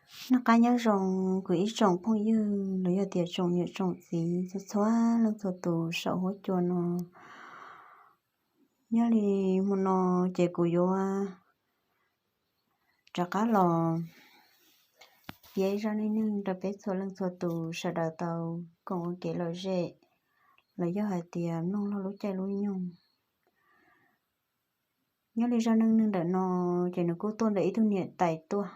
Noj qab nyob zoo kuv ib tsoom phooj ywg los yog tias tsoom niam tsoom txiv txhua txhua leej txhua tus saum huab cua no. Nyob li hmo no ces kuv yuav rov qab los piav zaj neej neeg rau peb txhua leej txhua tus sawv daws tau koom ua kev lom zem los yog hais tias mloog lub caij lub nyoog. Nyob li zaj neej neeg ntawm no ces nws kuj tuaj ntawm ib tug niam tais tuaj,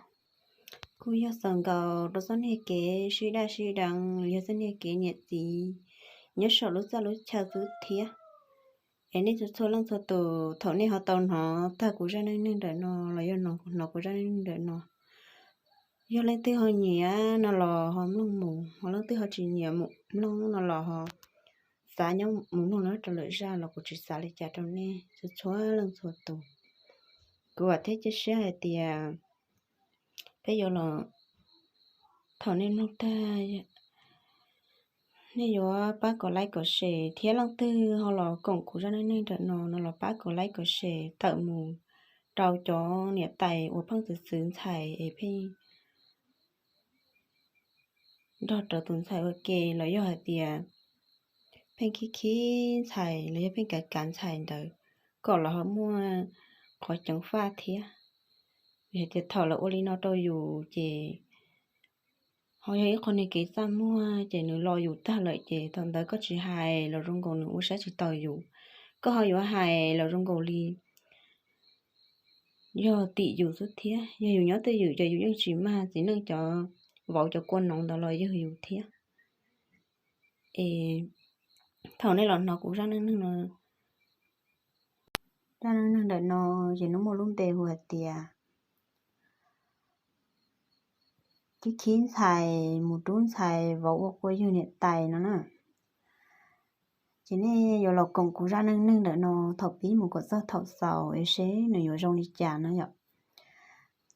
kuj yog xaus nkaus rau txoj niag kev sib daj sib deev los yog txoj niag kev niam txiv nyob saum lub txaj lub chaw xwb thiab. Es nej txhua txhua leej txhua tus thaum nej ho tau hnov tag kuv zaj neej neeg ntawm no los yog hnov kuv zaj neej neeg ntawm no, yog leej twg ho nyiam no los ho mloog mus, ho leej twg ho tsis nyiam mus mloog no los ho xav nyob mus mloog nyob rau lwm zaj los kuv tsis xav li cas rau nej txhua txhua leej txhua tus. Kuv vam thiab cia siab hais tias peb yuav los, thaum nej mloog tag nej yuav pab kom like kom share thiab leej twg ho los koom kuv zaj neej neeg ntawm no no los pab kom like kom share tawm mus rau cov niam tais uas pheej txwv txwv ntxhais es pheej nrog rawv tus ntxhais ua ke los yog hais tias pheej khib khib ntxhais los yog pheej kav kav ntxhais ntawd kom lawv ho muaj qhov ceev faj thiab. Vim hais tias thaum lawv ua li no rau yus ces ho yog ib qho niag kev txaj muag ces nws los yus tag lawm ces thaum ntawd koj tsis hais los zoo nkaus nws ua saib tsis taus yus. Koj ho yuav hais los zoo nkaus li yog tim yus xwb thiab. Yog yus nyob twj ywm ces yus yeej tsis mag txiv neej cov vauv cov kua noov ntawd los yog yus thiab. Es thaum nej los hnov kuv zaj neej neeg no, zaj neej neeg ntawm no ces nws muaj lub npe hu hais tias khib khib ntxhais mus rub ntxhais vauv ua quas ywg niam tais no na. Ces nej yuav los koom kuv zaj neej neeg ntawm no thaum pib mus kom txog thaum xaus es seb nws yuav zoo li cas no yom.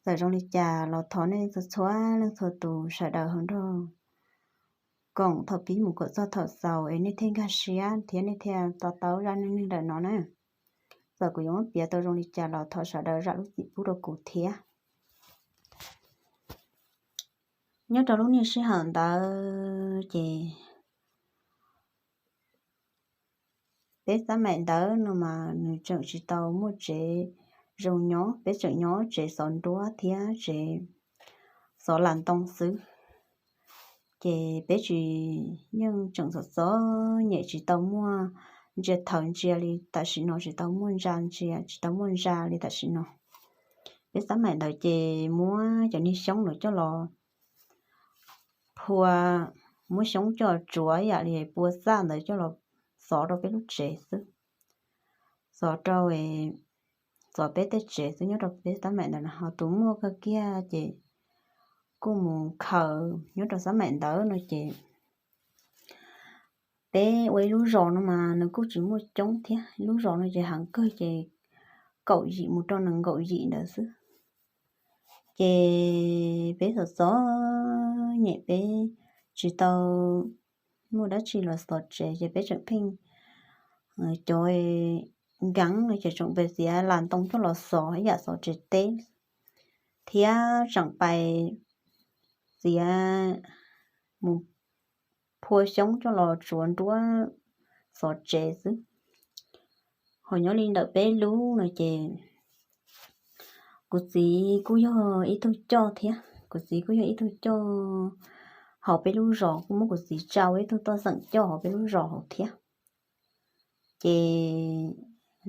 Txawm zoo li cas los thov nej txhua txhua leej txhua tus sawv daws ho nrog koom thaum pib mus kom txog thaum xaus es nej thiaj nkag siab thiab nej thiaj to taub zaj neej neeg ntawm no na. Txawm kuv yuav muab piav tau zoo li cas los thov sawv daws zam lub txim pub rau kuv thiab. Nyob rau lub niaj sij hawm ntawd ces peb xab maim ntawd no mas nws tseem tsis tau muaj tsev zoo nyob, peb tseem nyob tsev xov nruab thiab tsev xov las ntoo xwb. Ces peb tsis, yeej tseem txom txom nyem tsis tau muaj ntsia thawv ntsia li tam sim no, tsis tau muaj ntsa ntsia, tsis tau muaj ntsa li tam sim no. Peb xab maim ntawd ces muab cov niag xyoob ntawd coj los phua, muab xyoob coj tsuav ib yam li pua txaj ntawd coj los xov rau peb lub tsev xwb. Xov rau, xov peb tej tsev xwb nyob rau peb xab maim ntawd no. Ho tus muaj kawg kiag ces kuj mus khaws nyob rau xab maim ntawd no ces peb ua ib lub zos no mas nws kuj tsis muaj coob thiab, ib lub zos no ces heev kawg ces kaum yim mus rau nees nkaum yim ntawd xwb. Ces peb txom txom nyem peb tsis tau muaj dab tsi los xov tsev ces peb tseem pheej cov nkeev no ces tseem pes txiav las ntoo coj los xov ib yam xov tsev teb, thiab tseem pais txiav mus phua xyoob coj los tsuav nruab xov tsev xwb. Ho nyob li ntawm peb lub no ces kuv txiv kuj yog ib tug coj thiab, kuv txiv kuj yog ib tug coj hauv peb lub zos, kuj muab kuv txiv tsa ua ib tug toj xeem coj hauv peb lub zos hauv thiab. Ces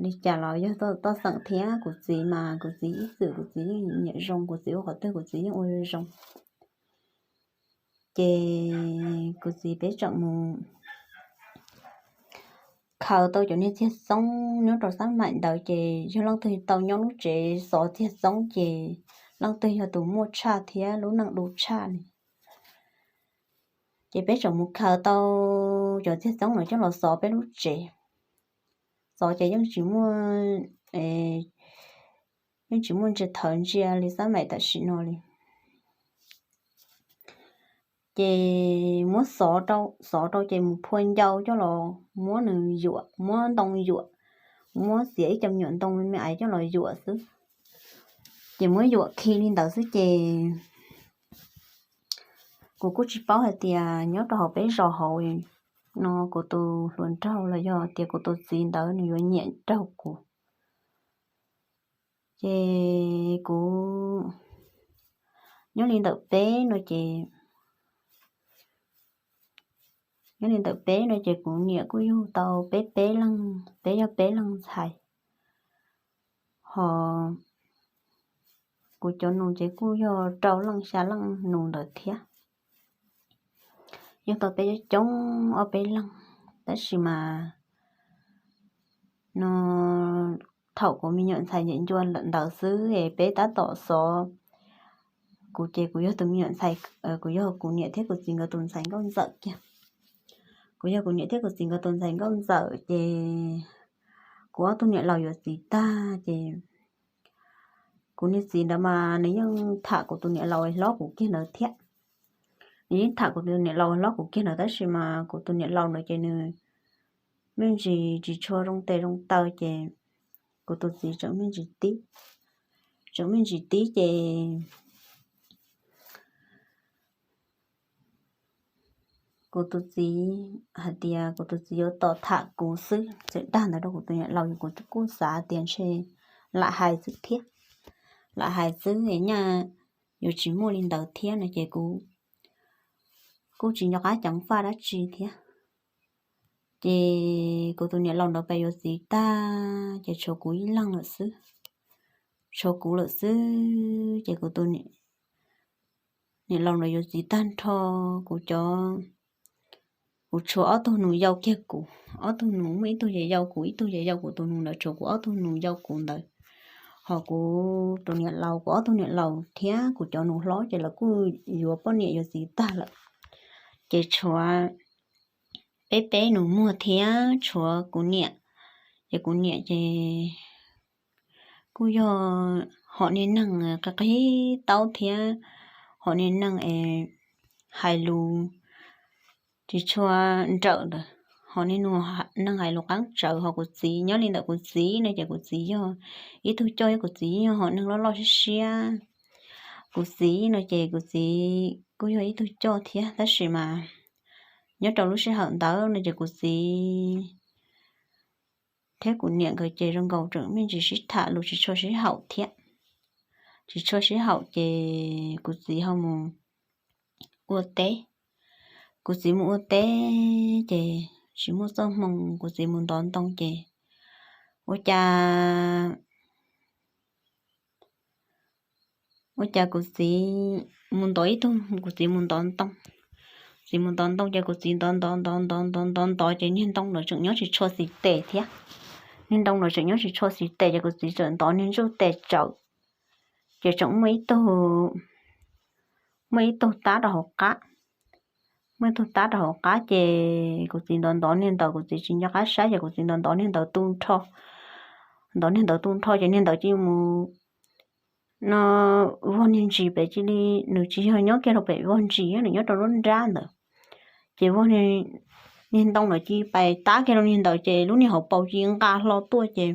li cas los yog toj xeem thiab kuv txiv mas kuv txiv ib txwm kuv txiv yeej nyiam zoo, kuv txiv ua qhov twg kuv txiv yeej ua zoo. Ces kuv txiv peb tseem mus khaws tau cov niag txiag txoob nyob rau xab maim ntawd ces yog leej twg tau nyob lub tsev xov txiag txoob ces leej twg yog tus muaj tshaj thiab lub neej du tshaj li. Ces peb tseem mus khaws tau cov txiag txoob no coj los xov peb lub tsev. Xov ces yeej tsis muaj, yeej tsis muaj ntsia thawv ntsia li xab maim tam sim no li. Ces muab xov rau, xov rau ces mus phua ncau coj los muab nws yuam, muab ntoo yuam, muab txiav ib co me nyuam ntoo me me aiv coj los yuam xwb. Ces muab yuam khi li ntawd xwb ces kuv kuj tsis paub hais tias nyob rau hauv peb zos hauv no kuv tus hluas nraug los yog tias kuv tus txiv ntawd nws yuav nyiam raug kuv. Ces kuv nyob li ntawm peb no ces, nyob li ntawm peb no ces kuv niam kuj yug tau peb peb leeg, peb yog peb leeg ntxhais, ho kuv cov nus ces kuj yog rau leej xya leej nus ntawd thiab. Yog tau peb coob ob peb leeg, tab sis mas no thaum kuv me nyuam ntxhais ncim ncua ntawd xwb es peb tab tom xov. Kuv ces kuv yog tus me nyuam ntxhais, kuv yog kuv niam thiab kuv txiv nkawd tus ntxhais nkauj ntxawm kiag. Kuv yog kuv niam thiab kuv txiv nkawd tus ntxhais nkauj ntxawm ces kuv ob tug niam laus yuav txiv tag ces kuv niag txiv ntawd mas nws yeej tham kuv tus niam laus hlob kuv kiag ntawd thiab. Nws yeej tham kuv tus niam laus hlob kuv kiag ntawd tab sis mas kuv tus niam laus ntawd ces nws me ntsis tsis tshua zoo tes zoo taw ces kuv tus txiv tseem me ntsis tib, tseem me ntsis tib ces kuv tus txiv hais tias kuv tus txiv yuav tos tham kuv xwb, txawm dag ntawd rau kuv tus niam laus es kuv kuj xav tias ntshe lam hais xwb thiab, lam hais xwb es nyaj yuav tsis muaj li ntawd thiab no ces kuv kuj tsis nco qab ceev faj dab tsi thiab. Ces kuv tus niam laus ntawd pais yuav txiv tag ces tshuav kuv ib leeg lawm xwb, tshuav kuv lawm xwb ces kuv tus niam laus ntawd yuav txiv tag nrho, kuv cov, kuv tshuav ob tug nus yau kiag kuv, ob tug nus muaj ib tug ces yau kuv, ib tug ces yau kuv tus nus ntawd, tshuav kuv ob tug nus yau kuv ntawd. Ho kuv tus niam laus, kuv ob tug niam laus thiab kuv cov nus hlob ces lawv kuj yuav poj niam yuav txiv tag lawm, ces tshuav peb peb nus muag thiab tshuav kuv niam. Ces kuv niam ces kuj yog hom niag neeg qig qig taub thiab hom niag neeg es hais lus tsis tshua nrawm ntawd, hom niag neeg hais lus qab tsawv. Ho kuv txiv, nyob li ntawm kuv txiv no ces kuv txiv yog ib tug coj, kuv txiv yog hom neeg loj loj siab siab. Kuv txiv no ces kuv txiv kuj yog ib tug coj thiab tab sis mas nyob rau lub sij hawm ntawd no ces kuv txiv thiab kuv niam nkawd ces zoo nkaus tseem me ntsis sib tham lus tsis tshua sib haum thiab. Tsis tshua sib haum ces kuv txiv ho mus ua teb. Kuv txiv mus ua teb ces tsis muaj txoj hmoo, kuv txiv mus ntov ntoo ces ua cas, ua cas kuv txiv mus ntov ib tug, kuv txiv mus ntov ntoo. Txiv mus ntov ntoo ces kuv txiv ntov ntov ntov ntov ntov ntov ntov ces niag ntoo ntawd tseem nyob tsis tshua xis tes thiab. Niag ntoo ntawd tseem nyob tsis tshua xis tes ces kuv txiv txawm ntov niag ntsuj tes tsawm, ces tseem muaj ib tug, muaj ib tug tab rau hauv qab. Muaj ib tug tab rau hauv qab ces kuv txiv ntov ntov niag ntawd, kuv txiv tsis nco qab saib ces kuv txiv ntov ntov niag ntawd tu nrho. Ntov niag ntawd tu nrho ces niag ntawd cia li mus no vog niag ntsis pem, cia li, nws tsis yog nyob kiag rau pem vog ntsis, nws nyob rau lub nrab ntawd. Ces vog niag ntoo ntawd cia li pais tab kiag rau niag ntawd ces lub niag hauv paus cia li nqa hlo tuaj ces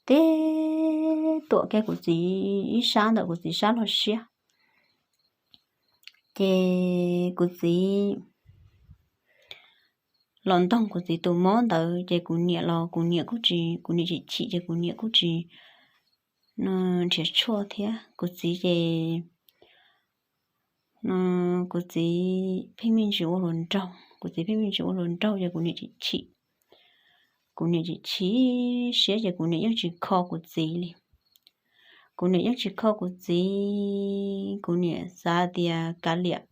tib tuam kiag kuv txiv ib sab ntawm kuv txiv sab log siab. Ces kuv txiv los ntoog kuv txiv tus mob ntawd ces kuv niam los kuv niam kuj tsis, kuv niam tsis chim ces kuv niam kuj tsis nrhiav tshuaj thiab. Kuv txiv ces kuv txiv pheej me ntsis ua hluas nraug, kuv txiv pheej me ntsis ua hluas nraug ces kuv niam tsis chim. Kuv niam tsis chim siab ces kuv niam yeej tsis kho kuv txiv li. Kuv niam yeej tsis kho kuv txiv, kuv niam xav tias kav liam,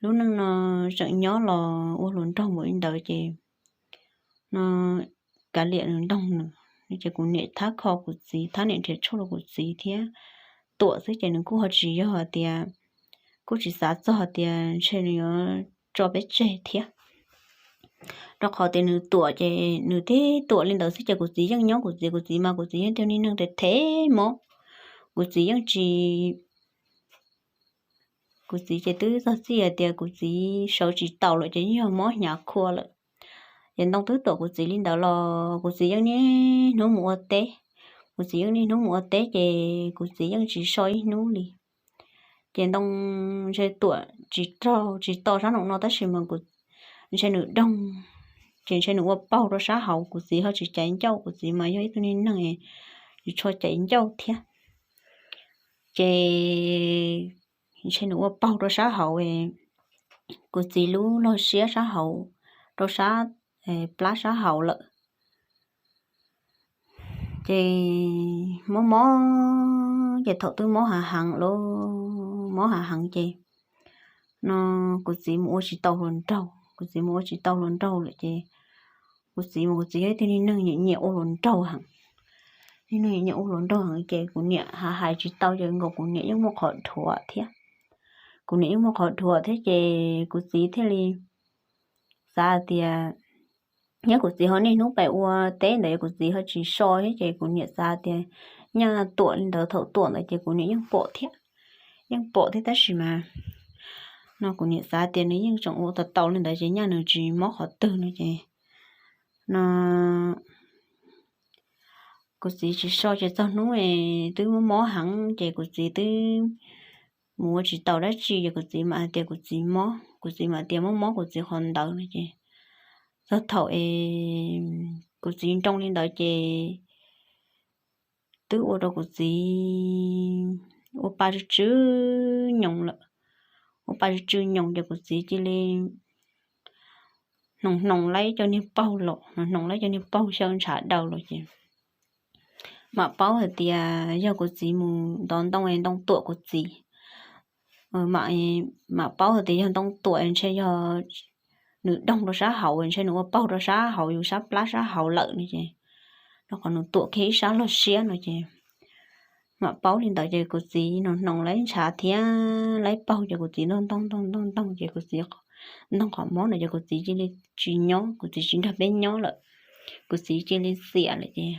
lub neej no tseem nyob los ua hluas nraug mus li ntawd ces no kav liam nws ntoog nws. Ces kuv niam thab kho kuv txiv, thab niam nrhiav tshuaj rau kuv txiv thiab tuam xwb ces nws kuj ho tsis yog hais tias, kuj tsis xav txog hais tias ntshe nws yuav tso peb tseg thiab. Rau qhov tias nws tuam ces nws tib tuam li ntawd xwb ces kuv txiv yeej nyob kuv txiv, kuv txiv mas kuv txiv yeej tiag niag neeg thev thev mob. Kuv txiv yeej tsis, kuv txiv ces twb txog txij hais tias kuv txiv sawv tsis taus lawm ces yeej yog mob hnyav khua lawm. Ces ntoo twb tuam kuv txiv li ntawd los kuv txiv yeej niaj hnub mus ua teb. Kuv txiv yeej niaj hnub mus ua teb ces kuv txiv yeej tsis so ib hnub li. Ces ntoo ntshe tuam tsis raug tsis to sab nraum no tab sis mas ntshe nws doog, ces ntshe nws ua paug rau sab hauv. Kuv txiv ho tsis caiv ncauj, kuv txiv mas yog ib tug niag neeg tsis tshua caiv ncauj thiab. Ces ntshe nws ua paug rau sab hauv, kuv txiv lub log siab sab hauv, rau sab plab sab hauv lawm. Ces mob mob ces thaum twb mob hav heev lawm, mob hav heev ces no kuv txiv mus ua tsis tau hluas nraug, kuv txiv mus ua tsis tau hluas nraug lawm ces kuv txiv mas kuv txiv yog ib tug niag neeg nyiam nyiam ua hluas nraug heev, niag neeg nyiam ua hluas nraug heev ces kuv niam hais tsis tau ces nkaus kuv niam yeej muaj qhov dhuav thiab. Kuv niam yeej muaj qhov dhuav thiab ces kuv txiv thiaj li xav tias, nyob kuv txiv ho niaj hnub pem ua teb ntawd kuv txiv ho tsis so thiab ces kuv niam xav tias nyaj tuam li ntawd, thaum tuam ntawd ces kuv niam yeej pom thiab, yeej pom thiab tab sis mas no kuv niam xav tias nws yeej tseem ua tau tau li ntawd ces nyaj nws tsis mob qhov twg no ces no kuv txiv tsis so ces txog hnub twb mob mob heev ces kuv txiv twb mus ua tsis tau dab tsi ces kuv txiv mam hais tias kuv txiv mob, kuv txiv mam tias mob mob kuv txiv qhov ntawd no ces txog thaum es kuv txiv nroo li ntawd ces twb ua rau kuv txiv ua pa tsw tsw nyoos lawm, ua pa tsw tsw nyoos ces kuv txiv cia li hnoos hnoos laib cov niag paug los, hnoos hnoos laib cov niag paug xyaw ntshav daws los ces mam paub hais tias yog kuv txiv mus ntov ntoo es ntoo tuam kuv txiv. Mam paub hais tias yog ntoo tuam ntshe yog nws doog rau sab hauv, ntshe nws ua paug rau sab hauv yus sab plab sab hauv lawm no ces, rau qhov nws tuam kiag ib sab log siab no ces mam paub li ntawd ces kuv txiv hnoos hnoos laib ntshav thiab laib paug ces kuv txiv ntog ntog ntog ntog ntog ces kuv txiv ntog qhov mob no ces kuv txiv cia li tsis nyob, kuv txiv tsis nrog peb nyob lawm, kuv txiv cia li xiam lawm ces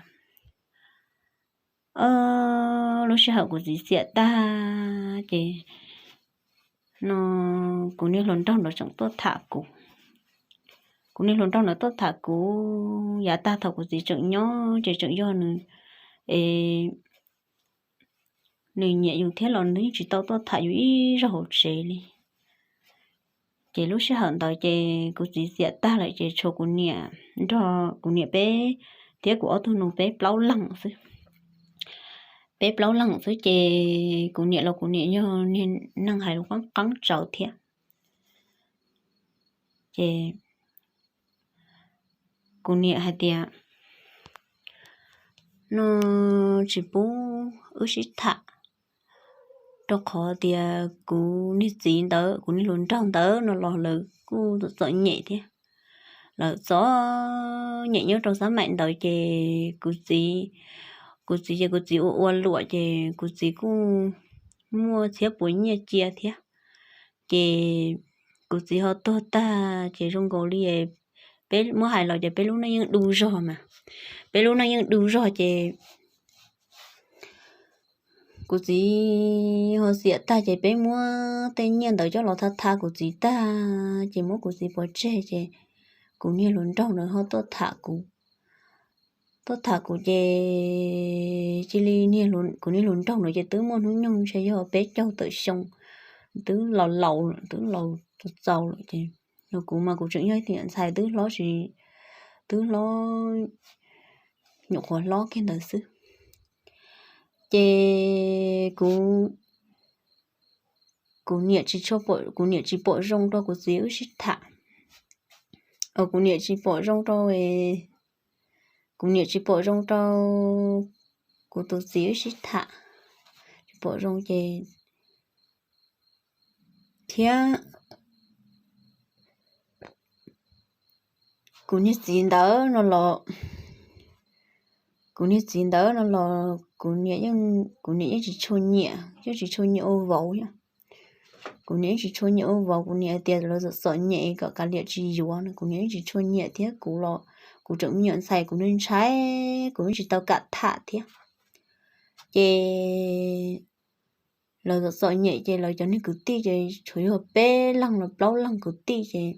lub sij hawm kuv txiv xiam tag ces no kuv niag hluas nraug ntawd tseem tuaj tham kuv. Kuv niag hluas nraug ntawd tuaj tham kuv yav tag thaum kuv txiv tseem nyob ces tseem yog nws es nws nyiam yus thiab los nws yeej tsis tau tuaj tham yus ib zaug hauv tsev li. Ces lub sij hawm ntawd ces kuv txiv xiam tag lawm ces tshuav kuv niam nrog kuv niam peb thiab kuv ob tug nus peb plaub leeg xwb. Peb plaub leeg xwb ces kuv niam los kuv niam yog niag neeg hais lus qeeb qeeb tsawv thiab. Ces kuv niam hais tias no tsis pub wb sib tham, rau qhov tias kuv niag txiv ntawd, kuv niag hluas nraug ntawd no los lawv kuj txom txom nyem thiab. Lawv txom nyem nyob rau xab maim ntawd ces kuv txiv, kuv txiv ces kuv txiv ua ua luam ces kuv txiv kuj muaj txhiab puas nyiaj cia thiab. Ces kuv txiv ho tuag tag ces zoo nkaus li peb muab hais los ces peb lub neej yeej du zog mas, peb lub neej yeej du zog ces kuv txiv ho xiam tag ces peb muab tej nyiaj ntawd coj los tha tha kuv txiv tag ces muab kuv txiv pov tseg ces kuv niag hluas nraug ntawd ho tuaj tham kuv. Tuaj tham kuv ces cia li, kuv niag hluas nraug ntawd ces twb muaj hnub nyoog ntshe yog peb caug tawm xyoo, twb laus laus lawm, twb laus txaus txaus lawm ces, yog kuv mas kuv tseem yog ib tug niam ntxhais twb hlob tsis, twb hlob, nyuam qhuav hlob kiag ntawd xwb. Ces kuv, kuv niam tsis tshua pom, kuv niam tsis pom zoo rau kuv txiv wb sib tham. Kuv niam tsis pom zoo rau, kuv niam tsis pom zoo rau kuv tus txiv wb sib tham, tsis pom zoo ces thiab kuv niag txiv ntawd no los, kuv niag txiv ntawd no los kuv niam yeej, kuv niam yeej tsis tshua nyiam, yeej tsis tshua nyiam ua vauv. Kuv niam yeej tsis tshua nyiam ua vauv, kuv niam hais tias lawv txom txom nyem kom kav liam tsis yuav no, kuv niam yeej tsis tshua nyiam thiab kuv los kuv tseem me nyuam ntxhais kuv ntshai, kuv yeej tsis tau kam tham thiab. Ces lawv txom txom nyem ces lawv cov niag kwv tij ces tshuav yog peb leeg los plaub leeg kwv tij ces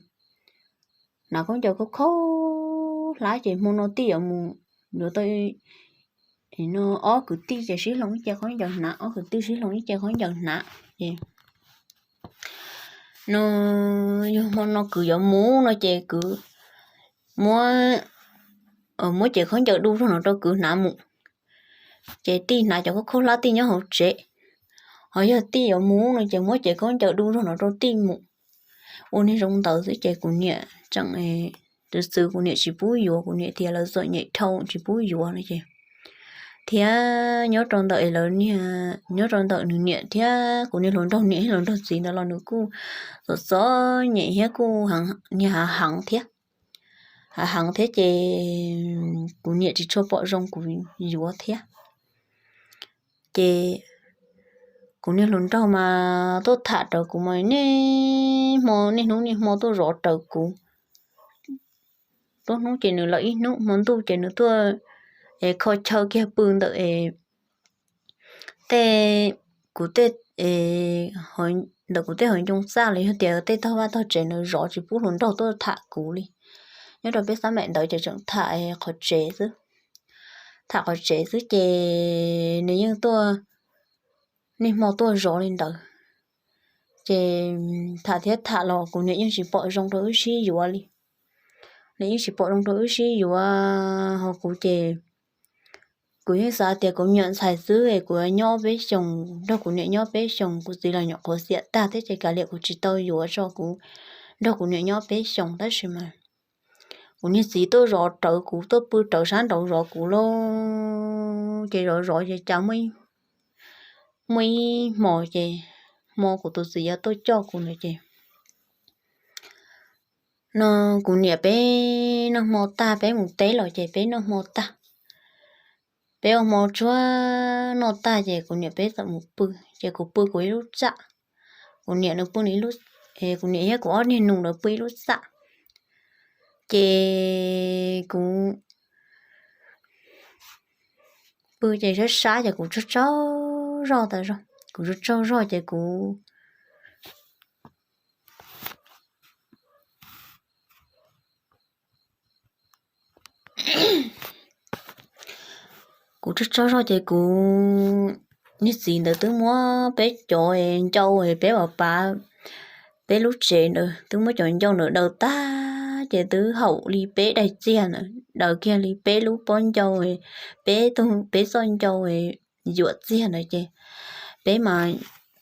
hnav khaub ncaws khaub khaub hlab ces hmo no tij yuav mus yuav tau no ob kwv tij ces sib hloov ib ce khaub ncaws hnav, ob kwv tij sib hloov ib ce khaub ncaws hnav ces no yog hmo no kwv yuav mus no ces kwv muab, muab cev khaub ncaws du zog no rau kwv hnav mus. Ces tij hnav cov khaub khaub hlab tij nyob hauv tsev, ho yog tij yuav mus no ces muab cev khaub ncaws du zog no rau tij mus. Ua niag zoo ntawd xwb ces kuv niam tseem txwv txwv kuv niam tsis pub yuav, kuv niam tias lawv txom nyem dhau tsis pub yuav no ces thiab nyob rau ntawm lawv niag, nyob rau ntawm nws niam thiab kuv niag hluas nraug niam thiab hluas nraug txiv ntawd los nws kuj txom txom nyem thiab kuj niag hav heev thiab, hav heev thiab ces kuv niam tsis tshua pom zoo kuv yuav thiab. Ces kuv niag hluas nraug mas tuaj tham rawv kuv mas niaj hmo niaj hnub niaj hmo tuaj zov rawv kuv. Tuaj hnub ces nws los ib hnub, hmo ntuj ces nws tuaj es kho chaw kiag pw ntawm tej, kuv tej, ntawm kuv tej hauv ncoo txaj los yog tias tej tog vaj tog tsev nws zov tsis pub hluas nraug tuaj tham kuv li. Nyob rau peb xab maim ntawd ces tseem tham qhov tsev xwb, tham qhov tsev xwb ces nws yeej tuaj, niaj hmo tuaj zov li ntawd. Ces tham thiab tham los kuv niam yeej tsis pom zoo rau wb sib yuav li. Nws yeej tsis pom zoo rau wb sib yuav, ho kuv ces kuv yeej xav tias kuv me nyuam ntxhais xwb es kuv nyob peb xyoos, nrog kuv niam nyob peb xyoos, kuv txiv los nyuam qhuav xiam tag thiab ces kav liam kuv tsis tau yuav tso, kuv nrog kuv niam nyob peb xyoos. Tab sis mas kuv niag txiv tuaj zov rawv kuv, tuaj pw rawv sab nraud zov kuv lauj. Ces zov zov ces cas muaj ib hmo ces hmo kuv tus txiv yuav tuaj coj kuv ntawd ces no kuv niam peb noj hmo tag peb mus teb los ces peb noj hmo tag, peb ua hmo tsuag noj tag ces kuv niam peb txawm mus pw, ces kuv pw kuv ib lub txaj, kuv niam nws pw nws ib lub, kuv niam thiab kuv ob niag nus ntawd pw ib lub txaj. Ces kuv pw ces sab sab ces kuv tsaug tsaug zog tas zog, kuv tsaug tsaug zog ces kuv kuv tsaug tsaug zog ces kuv niag txiv ntawd twb muab peb cov ncau peb uas pav peb lub tsev ntawd, twb muab cov ncau ntawd daws tag ces twb haum li peb daim txiag ntawd, daws kiag li peb lub pob ncau, peb tug, peb txoj ncau yuam txiag ntawd ces peb mas,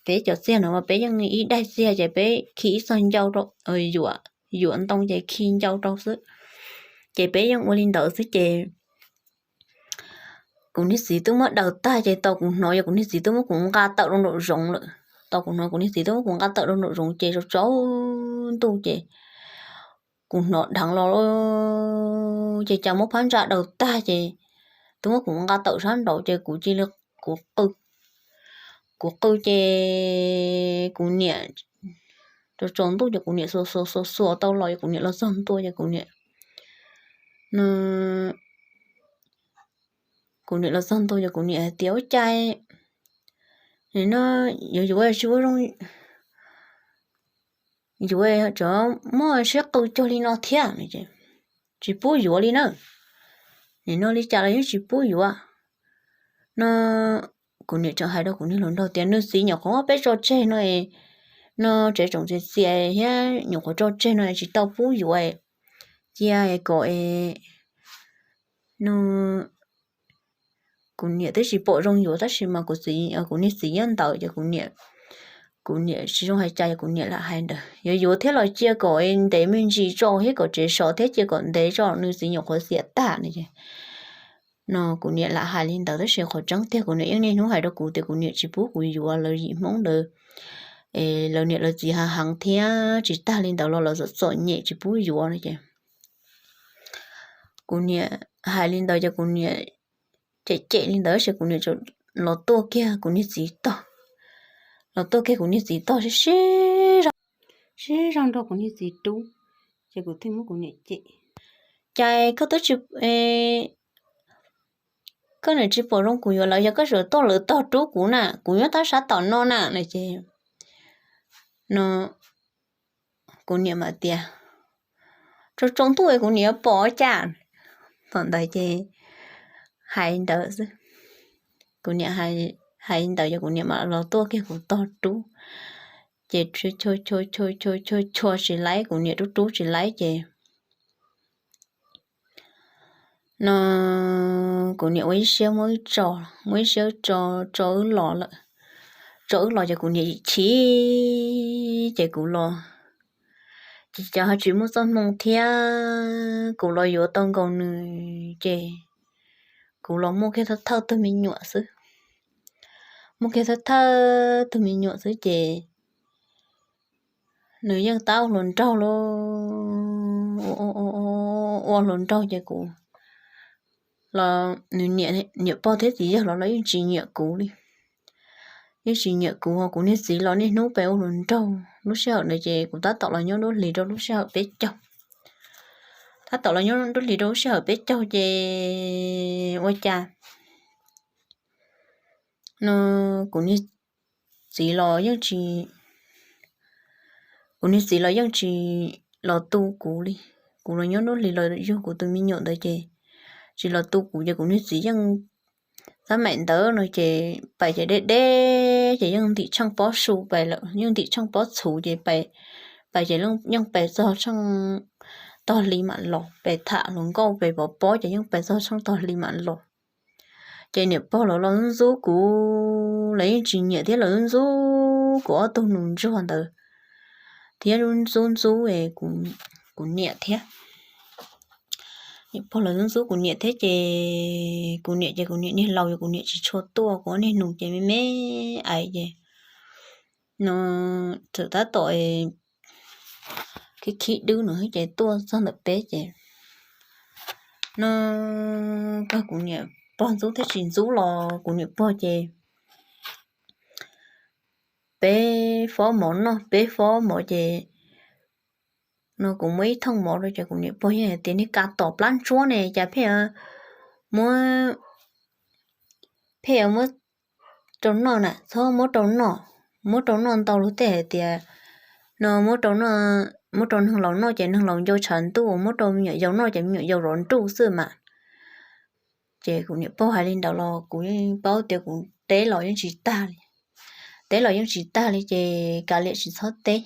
peb cov txiag no mas peb yeej ib daim txiag ces peb khi ib txoj ncau rau, yuam, yuam ntoo ces khi ncau rau xwb, ces peb yeej ua li ntawd xwb ces kuv niag txiv twb muab daws tag ces tau kuv hnov yog kuv niag txiv twb muab kuv nqa tawm rau nraum zoov lawm. Tau kuv hnov kuv niag txiv twb muab kuv nqa tawm rau nraum zoov ces tsaus tsaus ntuj ces kuv hnov dheev los ces cas muab phab ntsa daws tag ces twb muab kuv nqa tawm sab nraud ces kuv cia li, kuv qw, kuv qw ces kuv niam, tsaus tsaus ntuj ces kuv niam xuas xuas xuas xuas tau los ces kuv niam los txog ntua ces kuv niam, kuv niam los txog ntua ces kuv niam hais tias ua cas no yuav yuav tsis ua zoo, yuav tseem muaj siab qw cuag li no thiab, tsis pub yuav li na, nim no li cas los yeej tsis pub yuav no. Kuv niam tseem hais rau kuv niag hluas nraug tias nws txiv nyuam qhuav muab peb tso tseg no, no tsev tsoom txias txias thiab nyuam qhuav tso tseg no tsis tau pub yuav, cia kom no. Kuv niam twb tsis pom zoo yuav tab sis mas kuv txiv, kuv niag txiv nyob ntawd ces kuv niam, kuv niam tsis zoo hais cas ces kuv niam lam hais ntawd yuav yuav thiab los cia kom ntev me ntsis tso thiab kom tsev sov thiab cia kom ntev tso, nws txiv nyuam qhuav xiam tag no ces no kuv niam lam hais li ntawd tab sis qhov tseeb tiag kuv niam yeej niaj hnub hais rau kuv tias kuv niam tsis pub kuv yuav lawv yim Hmoob ntawd, lawv niam lawv txiv hav heev thiab tsis tag li ntawd los lawv txom txom nyem tsis pub yuav no ces kuv niam hais li ntawd ces kuv niam cem cem li ntawd tab sis kuv niam los tuaj kiag kuv niag txiv tog, los tuaj kiag kuv niag txiv tog sib sib zog, sib zog nrog kuv niag txiv rub, ces kuv thiaj muab kuv niam cem, cas koj twb tsis, koj niam tsis pom zoo kuv yuav lawv, yog koj tseem tuaj lawv tog rub kuv na, kuv nyob tab sab tom no na no ces no kuv niam mam tias tsaus tsaus ntuj kuv niam yuav pom cas. Thaum ntawd ces hais ntawd xwb, kuv niam hais ntawd ces kuv niam mam los tuaj kiag kuv tog rub. ces chua chua chua tsis laib, kuv niam rub rub tsis laib ces no kuv niam ua ib siab muab wb tso, muab ib siab tso, tso wb los lawm. Tso wb los ces kuv niam chim, ces kuv los ces cov ho tsis muaj txoj hmoo thiab, kuv los yuav tau nkaus nws ces kuv los muaj kiag thawj thawj tug me nyuam xwb. Muaj kiag thawj thawj tug me nyuam xwb ces nws yeej tab ua hluas nraug lauj, ua hluas nraug ces kuv los nws niam pog thiab txiv yawg los los yeej tsis nyiam kuv li. Yeej tsis nyiam kuv, kuv niag txiv los niaj hnub pes ua hluas nraug. Lub sij hawm ntawd ces kuv tab tom los nyob nruab hlis rau lub sij hawm peb caug. Tab tom los nyob nruab hlis rau lub sij hawm peb caug ces ua cas no kuv niag txiv los yeej tsis, kuv niag txiv los yeej tsis los tu kuv li. Kuv los nyob nruab hlis los yug kuv tus me nyuam ntawd ces tsis los tu kuv ces kuv niag txiv yeej tab meem ntawd no ces pais ces deb deb ces yeej ntim tsheej pob su pais lawm, yeej ntim tsheej pob txhuv ces pais ces yeej pais txog tsheej tog hli mam los, pais tham hluas nkauj pais pov pob ces yeej pais txog tsheej tog hli mam los. Ces niam pog lawv los ntxub kuv, lawv yeej tsis nyiam thiab, lawv ntxub kuv ob tug nus ntsuag ntawd thiab, ntxub ntxub kuv niam thiab. Niam pog lawv ntxub kuv niam thiab ces kuv niam ces kuv niam niag laus ces kuv niam tsis tshua tuaj, kuv ob niag nus ces me me ais ces no txawm tab tom khib khib dwb no ces tuaj txog ntawm peb ces no kawg kuv niam pog ntxub thiab tsis ntxub los kuv niam pog ces peb fob mov noj, peb fob mov ces no kuv muab ib thooj mov rau ces kuv niam pog yeej hais tias niag ka tom plab ntsuab ne cas pheej muab, pheej muab rau noj na, txhob muab rau noj, muab rau noj ntau luag tej hais tias no muab rau neeg laus noj ces neeg laus ncau tshav ntuj, muab rau me nyuam yaus noj ces me nyuam yaus zov nruj xwb mas. Ces kuv niam pog hais li ntawd los kuv yeej paub tias kuv teb los yeej tsis tag li, teb los yeej tsis tag li ces kav liam tsis txhob teb,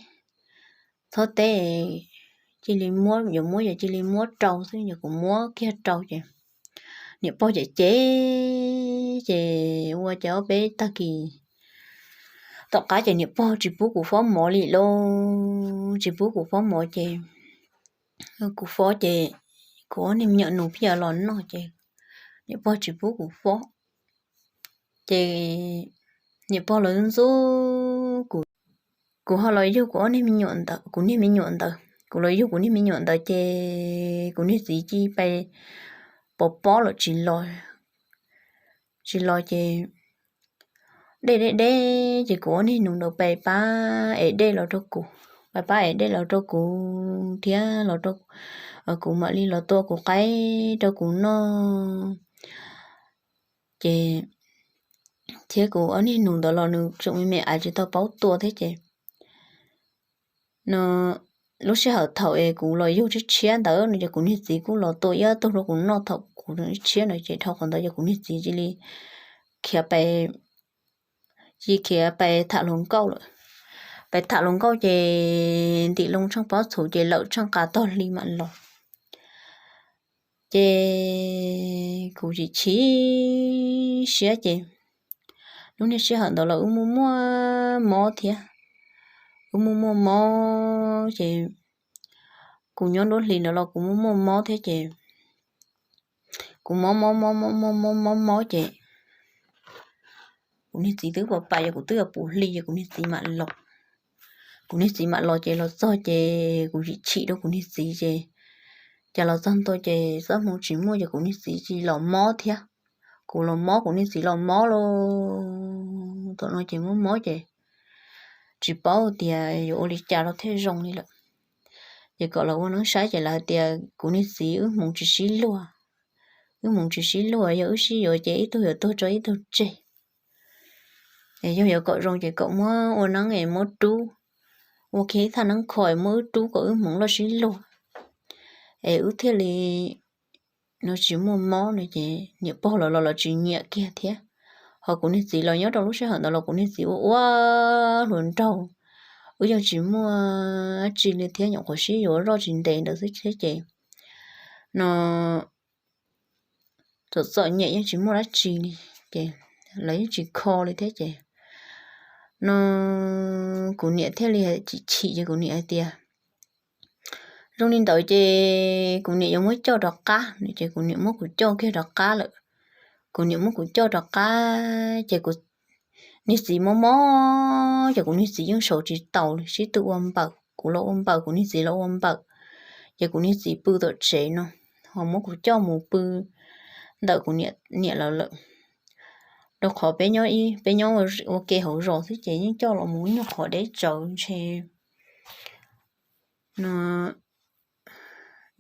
txhob teb, cia li muab, yuav muab ces cia li muab rau xwb, ces kuv muab kiag rau ces niam pog cem cem ces ua cas ob peb tag kis tom qab ces niam pog tsis pub kuv fob mov li lauj, tsis pub kuv fob mov ces kuv fob ces kuv ob niag me nyuam nus pheej los noj ces niam pog tsis pub kuv fob. Ces niam pog lawv ntxub kuv, kuv ho los yug kuv ob niag me nyuam ntawd, kuv niag me nyuam ntawd, kuv los yug kuv niag me nyuam ntawd ces kuv niag txiv cia li pais pov pob lawm tsis los, tsis los ces dej deb deb ces kuv ob niag nus ntawd pais pab ev dej los rau kuv, pais pab ev dej los rau kuv thiab los rau kuv mam li los tua kuv qaib rau kuv noj. Ces thiab kuv ob niag nus ntawd los nws tseem me me ais tsis tau paub tua thiab ces no lub sij hawm thaum es kuv los yug tshiab tshiab ntawd no ces kuv niag txiv kuj los tua ib tug rau kuv noj thaum kuv tshiab no ces dhau qhov ntawd ces kuv niag txiv cia li khiav pais, cia li khiav pais tham hluas nkauj lawm. Pais tham hluas nkauj ces ntim loo tsheej pob txhuv ces lawm tsheej qas tog hli mam los. Ces kuv chim chim siab ces lub niag sij hawm ntawd los wb muaj muaj mob thiab, wb muaj muaj mob ces kuv nyob nruab hlis ntawd los kuv muaj muaj mob thiab ces kuv mob mob mob mob mob mob mob mob ces kuv niag txiv twb pom pais ces kuv twb yuav puv hli ces kuv niag txiv mam los. Kuv niag txiv mam los ces los txog ces kuv chim chim rau kuv niag txiv ces cas los txog ntua ces txoj hmoo tsis muaj ces kuv niag txiv tsis los mob thiab. Kuv los mob, kuv niag txiv los mob lauj. Thaum no ces mob mob ces tsis paub tias yuav ua li cas rau thiaj zoo li lawm. Ces kom lawv ua neeb saib ces lawv hais tias kuv niag txiv wb hmoov tsis sib luag, wb hmoov tsis sib luag, yog wb sib yuav ces ib tug yuav tuag tso ib tug tseg. Es yog yuav kom zoo ces kom muab ua neeb es muab rub, ua kiag ib thaj neeb kho es muab wb rub kom wb hmoov loj sib luag, es wb thiaj li no tsis muaj mob no ces niam pog lawv los los tsis nyiam kiag thiab. Ho kuv niag txiv los nyob rau lub sij hawm ntawd los kuv niag txiv ua ua hluas nraug, wb yeej tsis muaj dab tsi li thiab, nyuam qhuav sib yuav zoj tsis ntev ntawd xwb thiab ces no txom txom nyem yeej tsis muaj dab tsi li ces lawv yeej tsis kho li thiab ces no kuv niam thiaj li chim chim ces kuv niam hais tias zoo li ntawd ces kuv niam yuav muab coj rov qab no ces kuv niam muab kuv coj kiag rov qab lawm. Kuv niam muab kuv coj rov qab ces kuv niag txiv mob mob ces kuv niag txiv yeej sau tsis taus li, sib tw ua npaws, kuv los ua npaws, kuv niag txiv los ua npaws, ces kuv niag txiv pw tom tsev no, ho muab kuv coj mus pw ntawm kuv niam lawv lawm. Rau qhov peb nyob, peb nyob ua ke hauv zos xwb ces yeej coj los mus ib nyuag qhov deb tsawv ntshe no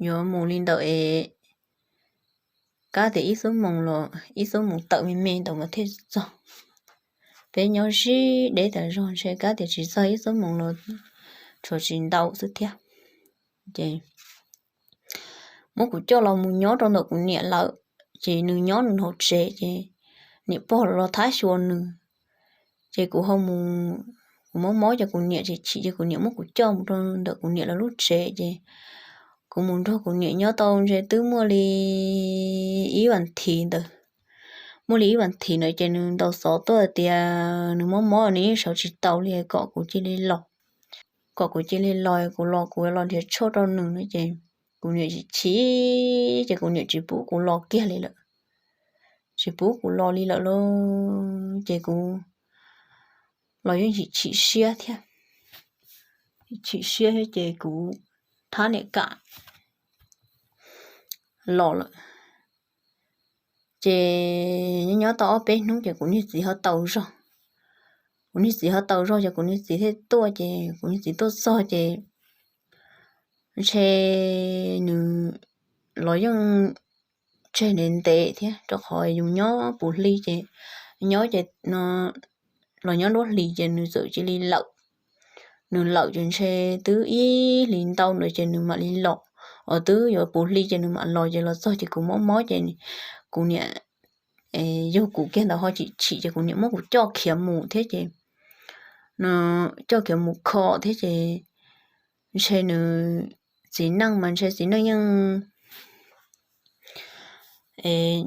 yuav mus li ntawm es kab tias ib xuab moos los ib xuab moos tawm me me ntawd mas thiaj txog. Peb nyob sib deb tas zog ntshe kab tias tsis txog ib xuab moos los tshuav tsis ntau xwb thiab. Ces muab kuv coj los mus nyob rau ntawm kuv niam lawv, ces nws nyob nws hauv tsev ces niam pog los thab xyuas nws. Ces kuv ho mus, kuv mob mob ces kuv niam chim chim ces kuv niam muab kuv coj mus rau ntawm kuv niam lawv lub tsev ces kuv mus nrog kuv niam nyob tau ntshe twb muaj li ib vas thiv ntawd. Muaj li ib vas thiv ntawd ces nws ntaus xov tuaj tias nws mob mob nws yeej sawv tsis taus li kom kuv cia li los, kom kuv cia li los, kuv los kuv los nrhiav tshuaj rau nws no ces kuv niam chim chim ces kuv niam tsis pub kuv los kiag li lawm. Tsis pub kuv los li lawm lauj, ces kuv los yeej chim chim siab thiab. Chim siab thiab ces kuv thab niam kam los lawm. Ces nyob nyob tau ob peb hnub ces kuv niag txiv ho tau zog. Kuv niag txiv ho tau zog ces kuv niag txiv thiaj tuaj ces kuv niag txiv tuaj txog ces ntshe nws los yeej tseg ntev ntev thiab rau qhov yus nyob puv hli ces nyob ces no los nyob nruab hlis ces nws txawm cia li lawm. Nws lawm ces ntshe twb ib hlis ntau ntawd ces nws mam li los, uas twb yuav puv hli ces nws mam los ces los txog ces kuv mob mob ces kuv niam yug kuv kiag ntawd ho chim chim ces kuv niam muab kuv coj khiav mus thiab ces no coj khiav mus kho thiab ces ntshe nws txiv neej mas ntshe txiv neej yeej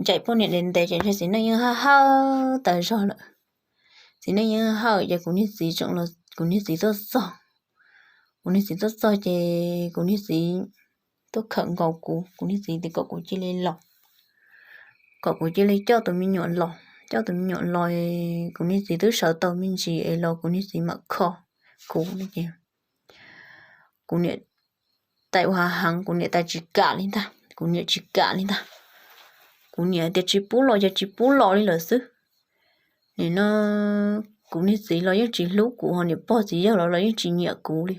ncaim poj niam ntev ntev ces ntshe txiv neej yeej haj hawj tas zog lawm. Txiv neej yeej haj hawj ces kuv niag txiv tseem los, kuv niag txiv tuaj txog. Kuv niag txiv tuaj txog ces kuv niag txiv tuaj khawm nkaus kuv, kuv niag txiv tias kom kuv cia li los, kom kuv cia li coj tus me nyuam los, coj tus me nyuam los, kuv niag txiv twb sawv tau me ntsis es los kuv niag txiv mam kho kuv no ces kuv niam tais ua hav heev, kuv niam tais tsis kam li ntag, kuv niam tsis kam li ntag. Kuv niam tias tsis pub los ces tsis pub los li lawm xwb. Nim no kuv niag txiv los yeej tsis hlub kuv, ho niam pog txiv yawg los los yeej tsis nyiam kuv li,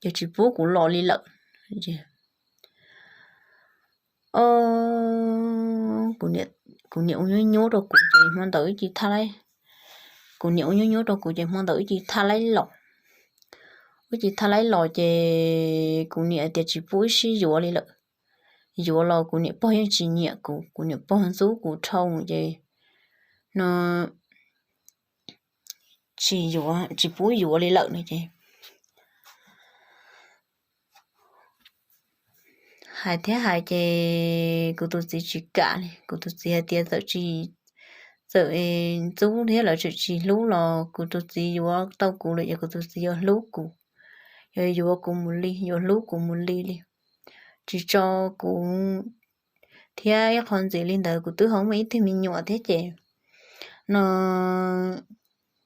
ces tsis pub kuv los li lawm. Kuv niam ua nyuab nyuab rau kuv ces hmo ntawd wb cia li thaj laib, kuv niam ua nyuab nyuab rau kuv ces hmo ntawd wb cia li thaj laib los. Wb cia li thaj laib los ces kuv niam tias tsis pub wb sib yuav li lawm. Yuav los kuv niam pog yeej tsis nyiam kuv, kuv niam pog ntxub kuv dhau ces no tsis yuav, tsis pub yuav li lawm no ces hais thiab hais ces kuv tus txiv tsis kam li. Kuv tus txiv hais tias txawm tsis, txawm ntxub thiab lawv tseem tsis hlub los kuv tus txiv yuav tau kuv lawm ces kuv tus txiv yuav hlub kuv, yuav yuav kuv mus li, yuav hlub kuv mus li li. Tsis tso kuv, thiab ib qho ntxiv li ntawd kuv twb ho muaj ib tug me nyuam thiab ces no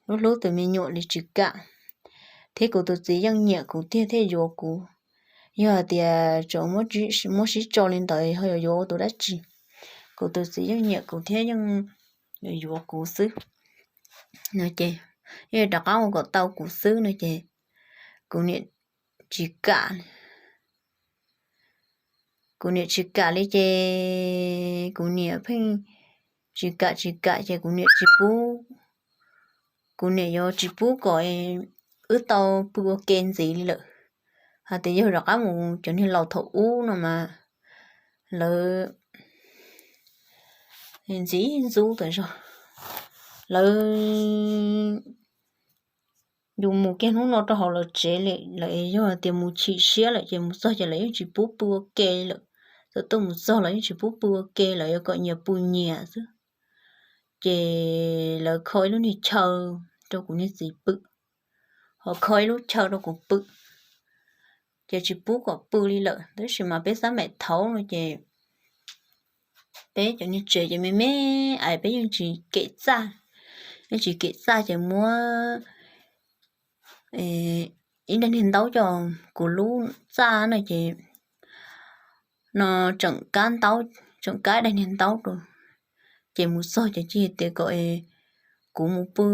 hlub hlub tus me nyuam li tsis kam, thiab kuv tus txiv yeej nyiam kuv tiag thiaj yuav kuv. Yog hais tias tseem muab sib tso li ntawd ho yuav yuav ua tus dab tsi? Kuv tus txiv yeej nyiam kuv thiab yeej yuav kuv xwb no ces, yeej rov qab ua kom tau kuv xwb no ces kuv niam tsis kam. Kuv niam tsis kam li ces kuv niam pheej tsis kam tsis kam ces kuv niam tsis pub, kuv niam yuav tsis pub kom wb tau pw ua ke ntxiv li lawm. Hais tias yog rov qab mus cov niag laus thaum ub no mas lawv ntxim ntxub tas zog, lawv yus mus kiag hnub no rau hauv lawv tsev li lawm, yog tias mus chim siab lawm ces mus txog ces lawv yeej tsis pub pw ua ke lawm. Txawm tuaj mus txog lawv yeej tsis pub pw ua ke, lawv yuav kom nyias pw nyias xwb. Ces lawv kho ib lub niag chaw rau kuv niag txiv pw, ho kho ib lub chaw rau kuv pw, ces tsis pub kom pw li lawm. Tab sis mas peb xab maim thaud no ces peb cov niag tsev ces me me ais, peb yeej tsis kem txaj, yeej tsis kem txaj ces muab ib daim niag ntaub coj kuv lub txaj no ces no tseem kab ntaub, tseem kab daim niag ntaub rau. Ces mus txog ces cia tias kom kuv mus pw,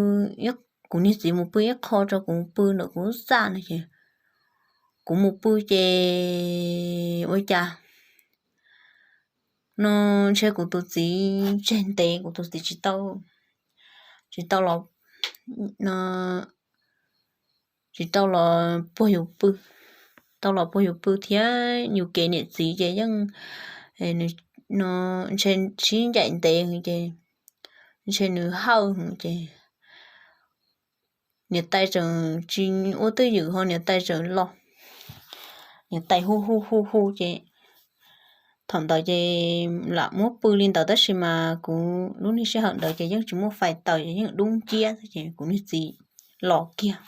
kuv niag txiv mus pw ib qho tso, kuv mus pw ntawm kuv lub txaj no ces kuv mus pw ces ua cas no ntshe kuv tus txiv tseg ntev, kuv tus txiv tsis tau, tsis tau los, tsis tau los puag yus pw, tau los puag yus pw thiab yus kev niam txiv ces yeej no ntshe sib ncaim ntev ces ntshe nws hawj ces niam tais tseem tsis ua twj ywm ho niam tais tseem los, niam tais hu hu hu hu ces thaum ntawd ces lam muab pw li ntawd tab sis mas kuv lub niag sij hawm ntawd ces yeej tsis muaj fais taws ces yeej dub nciab xwb ces kuv niag txiv los kiag.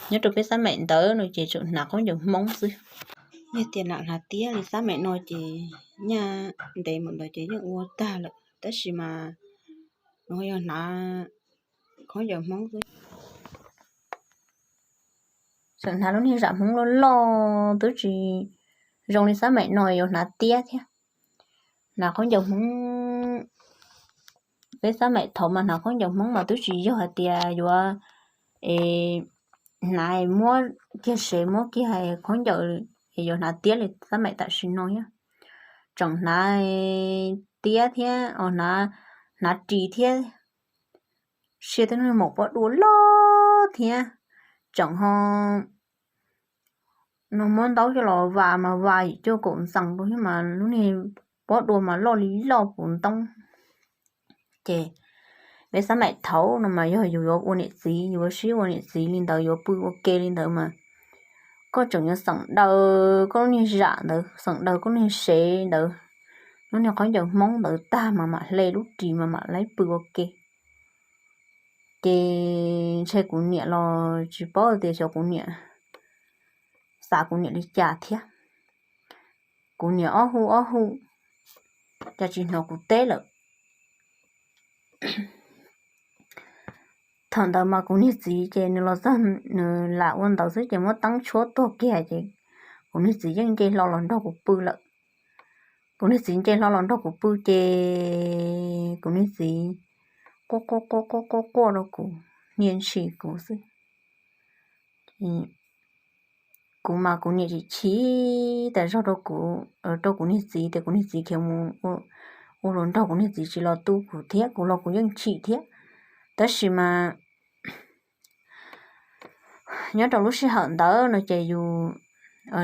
Nyob rau peb xab maim ntawd no ces tseem hnav khaub ncaws Hmoob xwb. Yog tias lam hnav tiab li xab maim no ces nyaj ntev mus ntawd ces yeej ua tag lawm tab sis mas nws yog hnav khaub ncaws Hmoob xwb. Tseem hnav lub niag zam Hmoob loj loj twb tsis zoo li xab maim no yuav hnav tiab thiab. Hnav khaub ncaws Hmoob, peb xab maim thaud mas hnav khaub ncaws Hmoob mas twb tsis yog hais tias yuav hnav muab kiag sev muab kiag khaub ncaws es yuav hnav tiab li xab maim tam sim no thiab. Tseem hnav tiab thiab, hnav ris thiab, sia tej niag maum pob dua loj thiab. Tseem ho no muab ntaub coj los vas mas vas yim cuaj kaum ntxees rau thiab mas lub niag pob dua mas loj li loj puv ntoob. Ces peb xab maim thaud no mas yog yus yuav ua niam txiv, yus yuav sib ua niam txiv li ntawd, yuav pw ua ke li ntawd mas koj tseem yuav xeem daws koj lub niag zam ntawd, xeem daws koj lub niag sev ntawd, lub niag khaub ncaws Hmoob ntawd tag mas mam hle lub ris mas mam laib pw ua ke. Ces ntshe kuv niam los tsis paub tias xyov kuv niam xav kuv niam li cas thiab. Kuv niam ob hu ob hu, cas tsis hnov kuv teb lawm. Thaum ntawd mas kuv niag txiv ces nws los txog nws lam ua ntawd xwb ces muab teeb tshuab tuag kiag ces kuv niag txiv yeej nce hlo los nrog kuv pw lawm. Kuv niag txiv nce hlo los nrog kuv pw ces kuv niag txiv quaj quaj quaj quaj quaj quaj rau kuv, hnia ntshis kuv xwb. Kuv mas kuv niam chim chim tas zog rau kuv, rau kuv niag txiv tias kuv niag txiv khiav mus ua luag nrog kuv niag txiv tsis los tu kuv thiab, kuv los kuv yeej chim thiab. Tab sis mas nyob rau lub sij hawm ntawd no ces yus,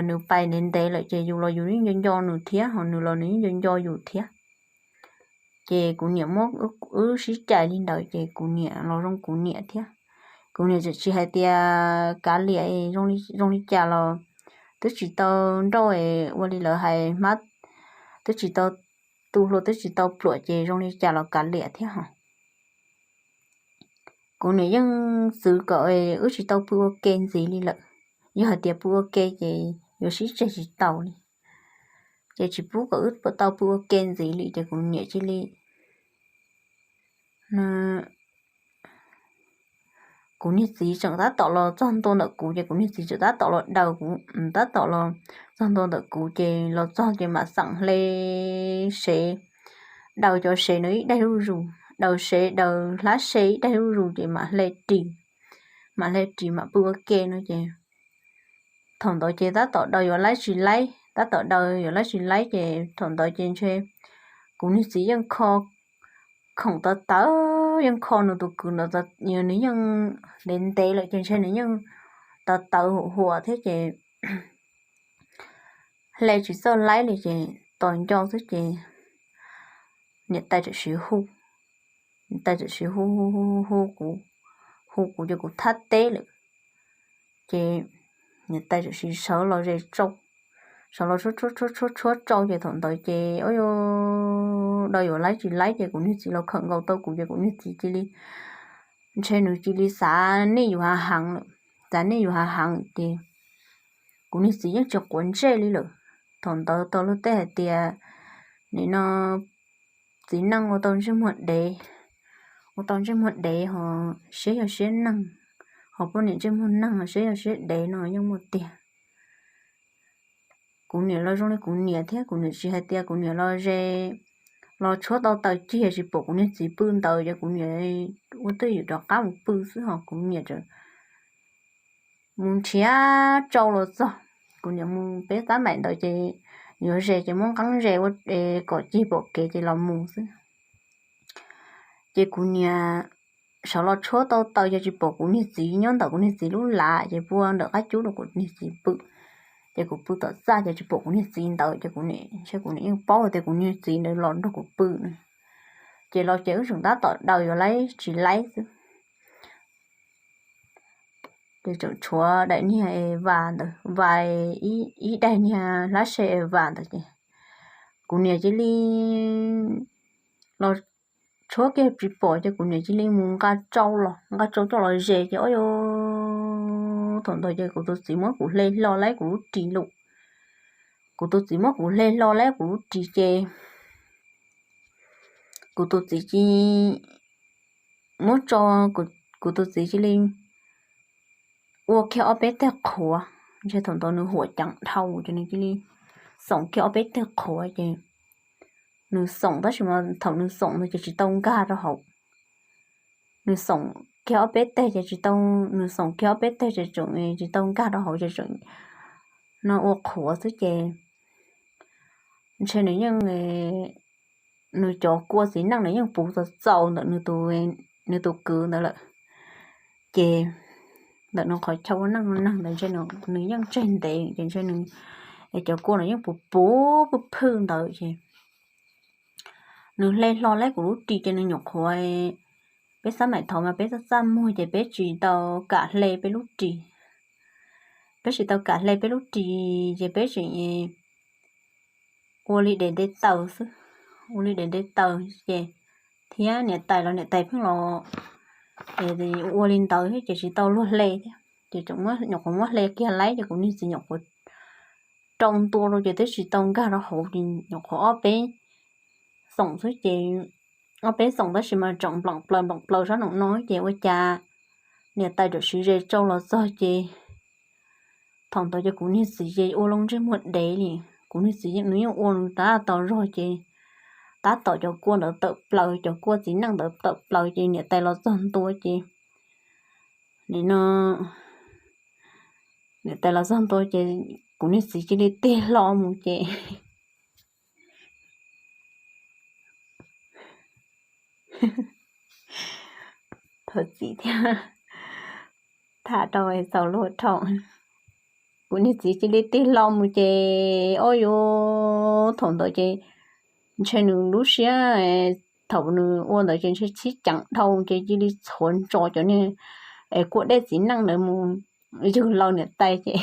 nws pais ntev ntev lawm ces yus los yus yeej nco nco nws thiab, ho nws los nws yeej nco nco yus thiab. Ces kuv niam muab wb sib cais li ntawd ces kuv niam los zoo kuv niam thiab. Kuv niam tseem tsis hais tias kav liam, zoo li cas los twb tsis tau nrauj ua li lawv hais hmab, twb tsis tau tu hlua twb tsis tau pluam ces zoo li cas los kav liam thiab ho. Kuv niam yeej txwv kom wb tsis tau pw ua ke ntxiv li lawm. Yog hais tias pw ua ke ces yuav sib tseg tsis taus li. Ces tsis pub kom wb tau pw ua ke ntxiv li ces kuv niam cia li kuv niag txiv tseem tab tom los txog ntua ntawm kuv ces kuv niag txiv tseem tab tom los daws kuv, tab tom los txog ntua ntawm kuv ces los txog ces mam xeem hle sev, daws cov sev no ib daig zuj zus, daws sev daws hlab se ib daig zuj zus ces mam hle ris, mam hle ris mam pw ua ke no ces thaum ntawd ces tab tom daws yuav laib tsis laib, tab tom daws yuav laib tsis laib ces thaum ntawd ces ntshe kuv niag txiv yeej kho khoom tawv tawv, yeej kho nws tus kwv ntawd, nws yeej ntev ntev lawm ces ntshe nws yeej tawv tawv huam huam thiab ces hle tsis txawj laib li ces tos nco xwb ces niam tais txawm siv hu, niam tais txawm siv hu hu hu hu kuv, hu kuv ces kuv thab teb lawm. Ces niam tais tam sim sawv los ze tsau, sawv los tshuab tshuab tshuab tsau ces thaum ntawd ces ua rau yuav laib tsis laib ces kuv niag txiv los khawm nkaus tau kuv ces kuv niag txiv cia li, ntshe nws cia li xav nej yus hav heev lawm, xav nej yus hav heev ces kuv niag txiv yeej tsis quav ntsej li lawm. Thaum ntawd tau luag tej hais tias nim no txiv neej ua tau ntsej muag dev, ua tau ntsej muag dev ho siab yog siab neeg, ho poj niam ntsej muag neeg siab yog siab dev no yeej muaj tiag. Kuv niam los zoo li kuv niam thiab, kuv niam tsis hais tias kuv niam los ze, los tshuab tau taws cig tsis pom kuv niag txiv pw ntawd ces kuv niam ua twj ywm rov qab mus pw xwb ho kuv niam mus nrhiav tsau los txog. Kuv niam mus peb xab maim ntawd ces yuav ze ces muab nqeeb ze ua kom cig pom kev ces los mus xwb. Ces kuv niam sawv los tshuab tau taws ces tsis pom kuv niag txiv nyob ntawm kuv niag txiv lub lav ces pw ntawm qab cub rau kuv niag txiv pw. Ces kuv pw tom txaj ces tsis pom kuv niag txiv ntawd ces kuv niam, ntshe kuv niam yeej paub tias kuv niag txiv ntawd los nrog kuv pw na. Ces los ces wb tseem tab tom daws yuav laib tsis laib xwb. Ces tseem tshuav daim niag es vas ntawd, vas ib daig niag hlab se es vas ntawd ces kuv niam cia li los tshuab kiag tsis pom ces kuv niam cia li mus nqa tsau los, nqa tsau coj los ze ces ua rau thaum ntawd ces kuv tus txiv muab kuv hle hlo laib kuv lub ris lawm. Kuv tus txiv muab kuv hle hlo laib kuv lub ris ces kuv tus txiv cia muab tso, kuv tus txiv cia li ua kiag ob peb teg qhuav, ntshe thaum ntawd nws huam ceev dhau ces nws cia li xoom kiag ob peb teg qhuav ces nws xoom tab sis mas thaum nws xoom no ces tsis tau nkag rau hauv. Nws xoom kiag ob peb teg ces tsis tau, nws xoom kiag ob peb teg ces tseem tsis tau nkag rau hauv ces tseem no ua qhuav xwb ces ntshe nws yeej, nws cov kua txiv neej nws yeej puv txaus txaus ntawm nws tus kwv ntawd lawm. Ces ntawm nws qhov chaw ua neej neeg ntawd ntshe nws yeej tseg ntev ces ntshe nws cov kua nws yeej puv puv phwj phwj ntawd ces nws hle hlo laib kuv lub ris ces nws nyuam qhuav, peb xab maim thaud mas peb txaj txaj muag ces peb tsis tau kam hle peb lub ris. Peb tsis tau kam hle peb lub ris ces peb tseem ua li dev nte taws xwb, ua li dev nte taws ces thiab niam tais los niam tais pheej los ua li ntawd thiab ces tsis tau luag hle thiab ces nyuam qhuav muab hle kiag laib ces kuv niag txiv nyuam qhuav rau ntua rau ces twb tsis tau nkag rau hauv ces nyuam qhuav ob peb xoom xwb ces ob peb xoom tab sis mas tseem npleem plaws npleem plaws sab nraum no ces ua cas niam tais tam sim ze tsau los txog ces thaum ntawd ces kuv niag txiv ces ua loo ntsej muag dev li. Kuv niag txiv nws yeej ua nws tab tom zog ces tab tom cov kua ntawd tawm plaws, cov kua txiv neej ntawd tawm plaws ces niam tais los txog ntua ces nim no niam tais los txog ntua ces kuv niag txiv cia li tig hlo mus ces thov txim thiab tham rau txaus luag rau. Kuv niag txiv cia li tig hlo mus ces ua rau thaum ntawd ces ntshe nws lub siab, thaum nws ua ntawd ces ntshe txhib ceev dhau ces cia li txhuav ntso cov niag kua dej txiv neej ntawd mus ywg laus niam tais ces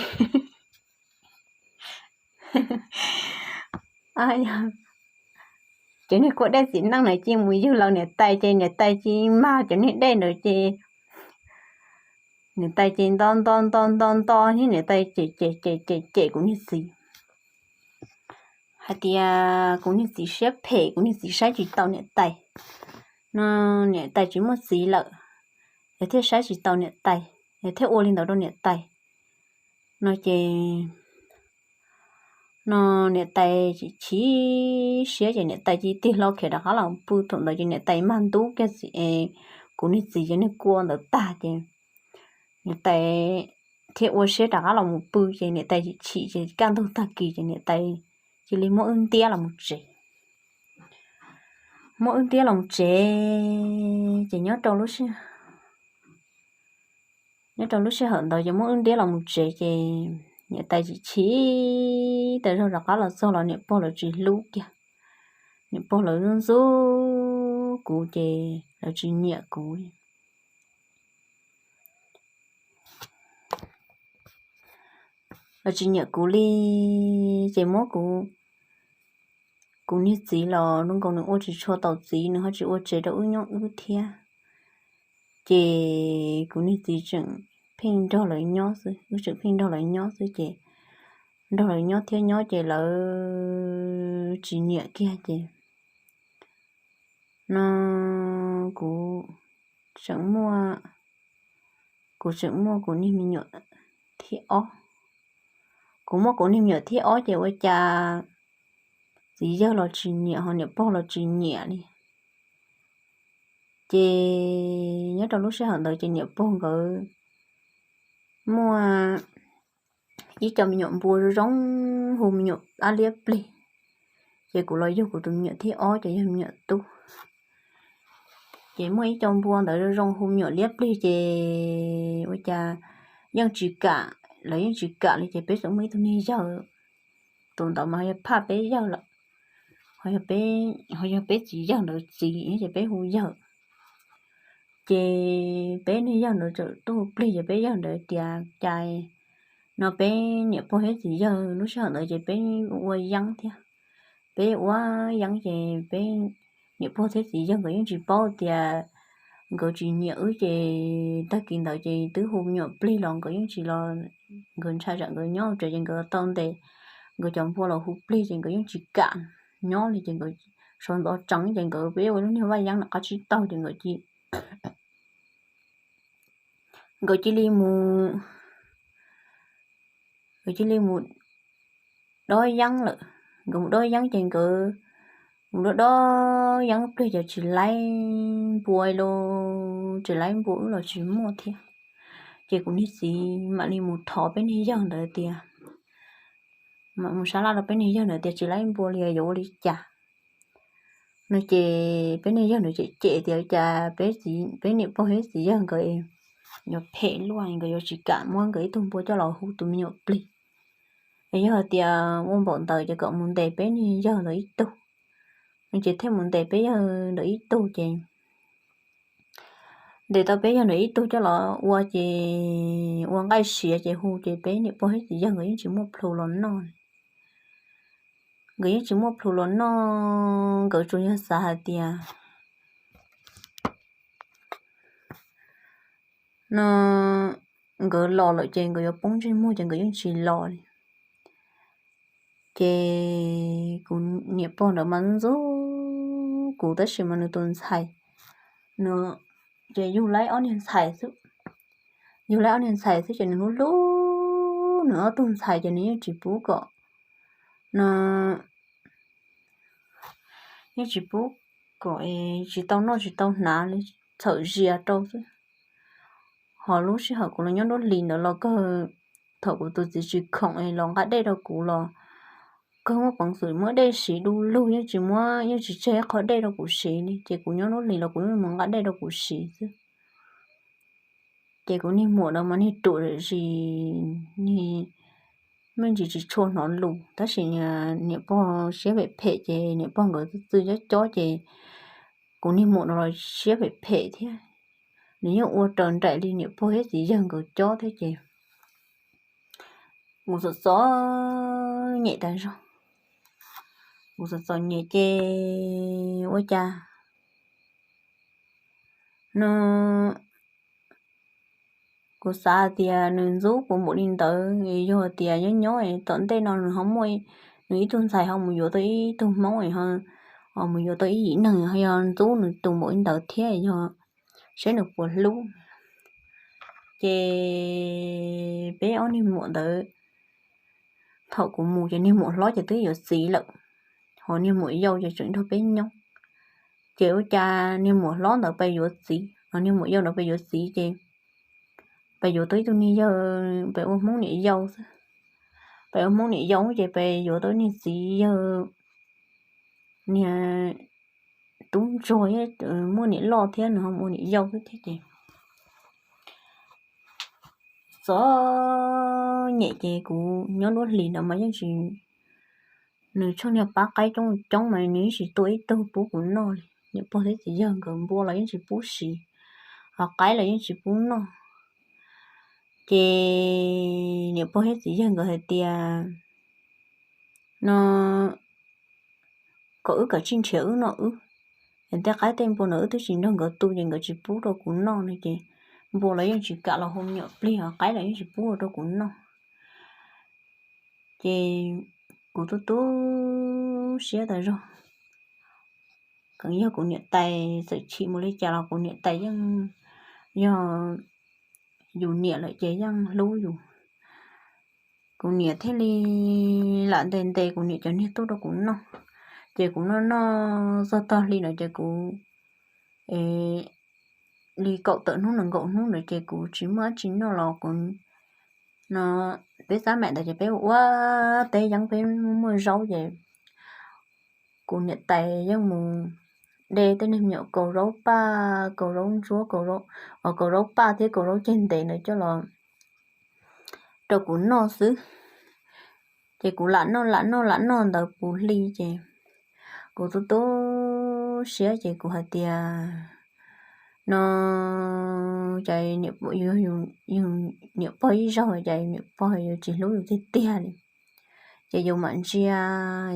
cov niag kua dej txiv neej ntawd cia li mus ywg laus niam tais ces niam tais cia li mag cov niag dej ntawd ces niam tais ces nto nto nto nto nto thiab niam tais cem cem cem cem cem kuv niag txiv hais tias kuv niag txiv siab phem, kuv niag txiv saib tsis taus niam tais, no niam tais tsis muaj txiv lawm, es thiaj saib tsis taus niam tais, es thiaj ua li ntawd rau niam tais no ces no niam tais chim chim siab ces niam tais cia li tig hlo khiav rov qab los pw. Thaum ntawd ces niam tais mag ntub kiag kuv niag txiv cov niag kua ntawd tag ces niam tais thiaj ua siab rov qab los mus pw ces niam tais chim chim ces kaj ntug tag kis ces niam tais cia li muab wb ntiab los mus tsev. Muab wb ntiab los mus tsev ces nyob rau lub sij, nyob rau lub sij hawm ntawd ces muab wb ntiab los mus tsev ces niam tais chim chim tas zog rov qab los txog los niam pog lawv tsis hlub kiag. Niam pog lawv ntxub ntxub kuv ces lawv tsis nyiam kuv. los tsis nyiam kuv li. Ces muab kuv, kuv niag txiv los zoo nkaus nws ua tsis tshua tau txiv, nws ho tsis ua tsev rau wb nyob wb thiab. Ces kuv niag txiv tseem pheej nrog lawv nyob xwb, wb tseem pheej nrog lawv nyob xwb ces nrog lawv nyob thiab nyob ces lawv tsis nyiam kiag ces no kuv tseem muaj, kuv tseem muaj kuv niag me nyuam thib ob. Kuv muaj kuv niag me nyuam thib ob ces ua cas txiv yawg los tsis nyiam ho niam pog los tsis nyiam li. Ces nyob rau lub sij hawm ntawd ces niam pog nkawd muaj ib co me nyuam npua zoo zoo, hu me nyuam ab liab plig. Ces kuv los yug kuv tus me nyuam thib ob ces yog me nyuam tub. Ces muaj ib co npua ntawd zoo zoo hu me nyuam liab plig ces ua cas yeej tsis kam, lawv yeej tsis kam li ces peb txawm muaj ib tug niag yawg, tus ntawd mas yog phaj peb yawg lawm, ho yog peb txiv yawg ntawd txiv ces peb hu yawg. Ces peb niag yawg ntawd txawm tuaj hu plig ces peb yawg ntawd tias cas no peb niam pog thiab txiv yawg lub sij hawm ntawd ces peb ua yeeb thiab. Peb ua yeeb ces peb niam pog thiab txiv yawg nkawd yeej tsis paub tias nkawd tsis nyiam wb ces tag kis ntawd ces twb hu me nyuam plig los nkawd yeej tsis los, nkawd ntshai tsam nkawd nyob tsev ces nkawd tau ntes nkawd cov npua los hu plig ces nkawd yeej tsis kam nyob li ces nkawd sawv ntxov tsees ces nkawd peb ua lub niag vaj yeeb nram qab tsib taug ces nkawd cia nkawd cia li mus, nkawd cia li mus dob yeeb lawm. Nkawd mus dob yeeb ces nkawd mus dob dob yeeb plig ces tsis laib npua los, tsis laib npua wb los tsis muaj thiab. Ces kuv niag txiv mam li mus thov peb niag yawg ntawd tias, mam mus sab laj rau peb niag yawg ntawd tias tsis laib npua li yuav ua li cas no ces peb niag yawg ntawd cem cem tias cas peb, peb niam pog thiab txiv yawg nkawd yuav phem luaj, nkawd yuav tsis kam muab nkawd ib tug npua coj los hu tus me nyuam plig. Es yog hais tias ua npaum ntawd ces kom mus ntes peb niag yawg ntawd ib tug no ces thiaj mus ntes peb yawg ntawd ib tug ces ntes tau peb yawg ntawd ib tug coj los ua ces ua nqaij siav ces hu ces peb niam pog thiab txiv yawg nkawd yeej tsis muaj plhu los noj. Nkawd yeej tsis muaj plhu los noj, nkawd tsuas yog xav hais tias no nkawd los lawm ces nkawd yuav poob ntsej muag ces nkawd yeej tsis los li. Ces kuv niam pog ntawd mas ntxub kuv tab sis mas nws tus ntxhais, nws ces yug laib ob niag ntxhais xwb. Yug laib ob niag ntxhais xwb ces nws hlub hlub nws ob tug ntxhais ces nws yeej tsis pub kom no, yeej tsis pub kom, tsis tau noj tsis tau hnav li, txhawm zias rau xwb. Ho lub sij hawm kuv los nyob nruab hlis ntawd los kawg, thaum kuv tus txiv tsis khoom los nqa dej rau kuv los kawg muaj peev xwm muab dej siv du lug, yeej tsis muab, yeej tsis tseg qho dej rau kuv siv li ces kuv nyob nruab hlis los kuv yeej mus nqa dej rau kuv siv xwb. Ces kuv niag muam no mas niag ruam zim, niag me ntsis tsis tshua hnov lus tab sis niam pog siab phem phem ces niam pog nkawd txwj txwj cob cob ces kuv niag muam no los siab phem phem thiab. Nws yeej ua raws nraim li niam pog thiab txiv yawg nkawd cob thiab ces kuv txom txom nyem tas zog. Kuv txom txom nyem ces ua cas no kuv xav tias nws ntxub kuv npaum li ntawd, yog tias nyob nyob tom ntej no nws ho muaj, nws ib tug ntxhais ho mus yuav tau ib tug hmoob, ho mus yuav tau ib yim neeg ho yog ntxub nws tus npaum li ntawd thiab yog saib nws puas hlub. Ces peb ob niag muam ntawd, thaum kuv mus ces niag muam hlob ces twb yuav txiv lawm, ho niag muam yau ces tseem nrog peb nyob. Ces ua cas niag muam hlob ntawd pais yuav txiv, ho niag muam yau ntawd pais yuav txiv ces pais yuav tau ib tug niag yawg, pais ua hmoob niam yau xwb. Pais ua hmoob niam yau ces pais yuav tau niag txiv yawg, niag tub ntsuag, muaj niam loj thiab nws ho mus ua niam yau xwb thiab ces txom nyem ces kuv nyob nruab hlis ntawd mas yeej tsis, nws tshuaj niag pab qaib coob coob mas nws yeej tsis tua ib tug pub kuv noj li. Niam pog thiab txiv yawg nkawd npua los yeej tsis pub siv, ho qaib los yeej tsis pub noj. Ces niam pog thiab txiv yawg nkawd hais tias no kom wb kav tsij nrhiav wb noj wb, tej qaib tej npua no wb twb tsis nrog nkawd tu ces nkawd tsis pub rau kuv noj no ces npua los yeej tsis kam los hu me nyuam plig os, qaib los yeej tsis pub rau kuv noj. Ces kuv tu tu siab tas zog. Kheev yog kuv niam tais txawm chim mus li cas los kuv niam tais yeej yog yus niam lawm ces yeej hlub yus. Kuv niam thiaj li lam ntes ntes kuv niam cov niag tub rau kuv noj. Ces kuv noj noj txog tog hli no ces kuv li kaum tawm hnub nees nkaum hnub ntawd ces kuv tsis muaj dab tsi noj los kuv no, peb xab maim ntawd ces peb ua teb yeeb peb muaj zaub ces kuv niam tais yeej mus de tej niag me nyuam kaus zaub paj, kaus zaub ntsuab, kaus zaub paj thiab kaus zaub ceg ntev ntawd coj los rau kuv noj xwb. Ces kuv lam noj lam noj lam noj ntawd puv hli ces kuv tu tu siab ces kuv hais tias no cas niam pog ib zaug cas niam pog yuav tsis hlub yus tiag tiag li. Ces yus mam ntsia,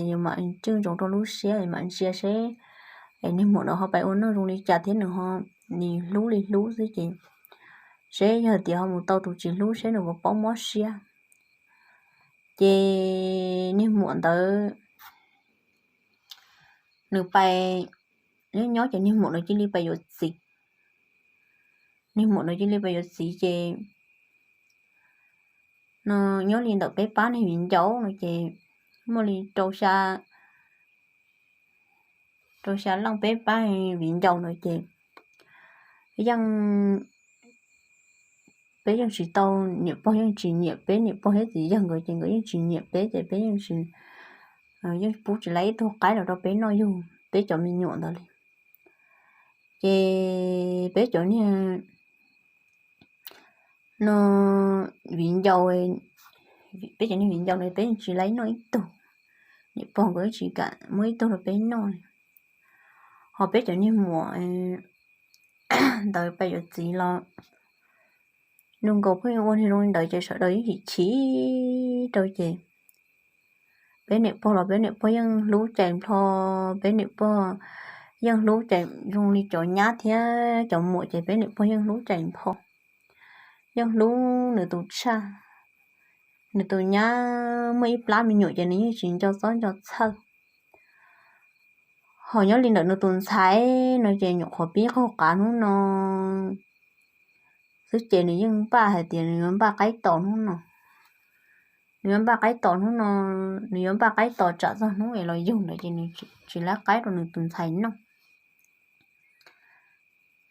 yus mam cwj ntsoov rau lub siab mam ntsia seb niag muam no ho pais ua neej zoo li cas thiab nws ho, nws hlub li hlub xwb ces seb yog tias ho mus tau tus tsis hlub seb nws puas paub mob siab. Ces niag muam ntawd nws pais nyob nyob ces niag muam no cia li pais yuav txiv. Niag muam no cia li pais yuav txiv ces no nyob li ntawm peb pab niag viv ncaus no ces muaj li rau xya, rau xya leej peb pab viv ncaus no ces yeej, peb yeej tsis tau, niam pog yeej tsis nyiam peb, niam pog thiab txiv yawg nkawd ces nkawd yeej tsis nyiam peb ces peb yeej tsis, yeej pub tsis laiv ib tug qaib los rau peb noj yug peb cov me nyuam ntawd li. Ces peb cov niag no viv ncaus, peb cov niag viv ncaus no peb yeej tsis laiv noj ib tug, niam pog nkawd tsis kam muab ib tug rau peb noj li. Ho peb cov niag muam ntawd pais yuav txiv los nug nkaus pheej ua niag zoo li ntawd ces sawv daws yeej chim chim rau ces peb niam pog los peb niam pog yeej hlub cais nplho, peb niam pog yeej hlub cais zoo li cov nyab thiab cov muam ces peb niam pog yeej hlub cais nplho, yeej hlub nws tus tshaj. Nws tus nyab muaj ib plab me nyuam ces nws yeej tsis nco txob nco txhawj. Ho nyob li ntawm nws tus ntxhais no ces nyuam qhuav pib qaug qav hnub no xwb ces nws yeej npaj hais tias nws yuav npaj qaib tos hnub no. Nws yuav npaj qaib tos hnub no, nws yuav npaj qaib tos tsam txog hnub es los yug ntawd ces nws tsis laiv qaib rau nws tus ntxhais noj.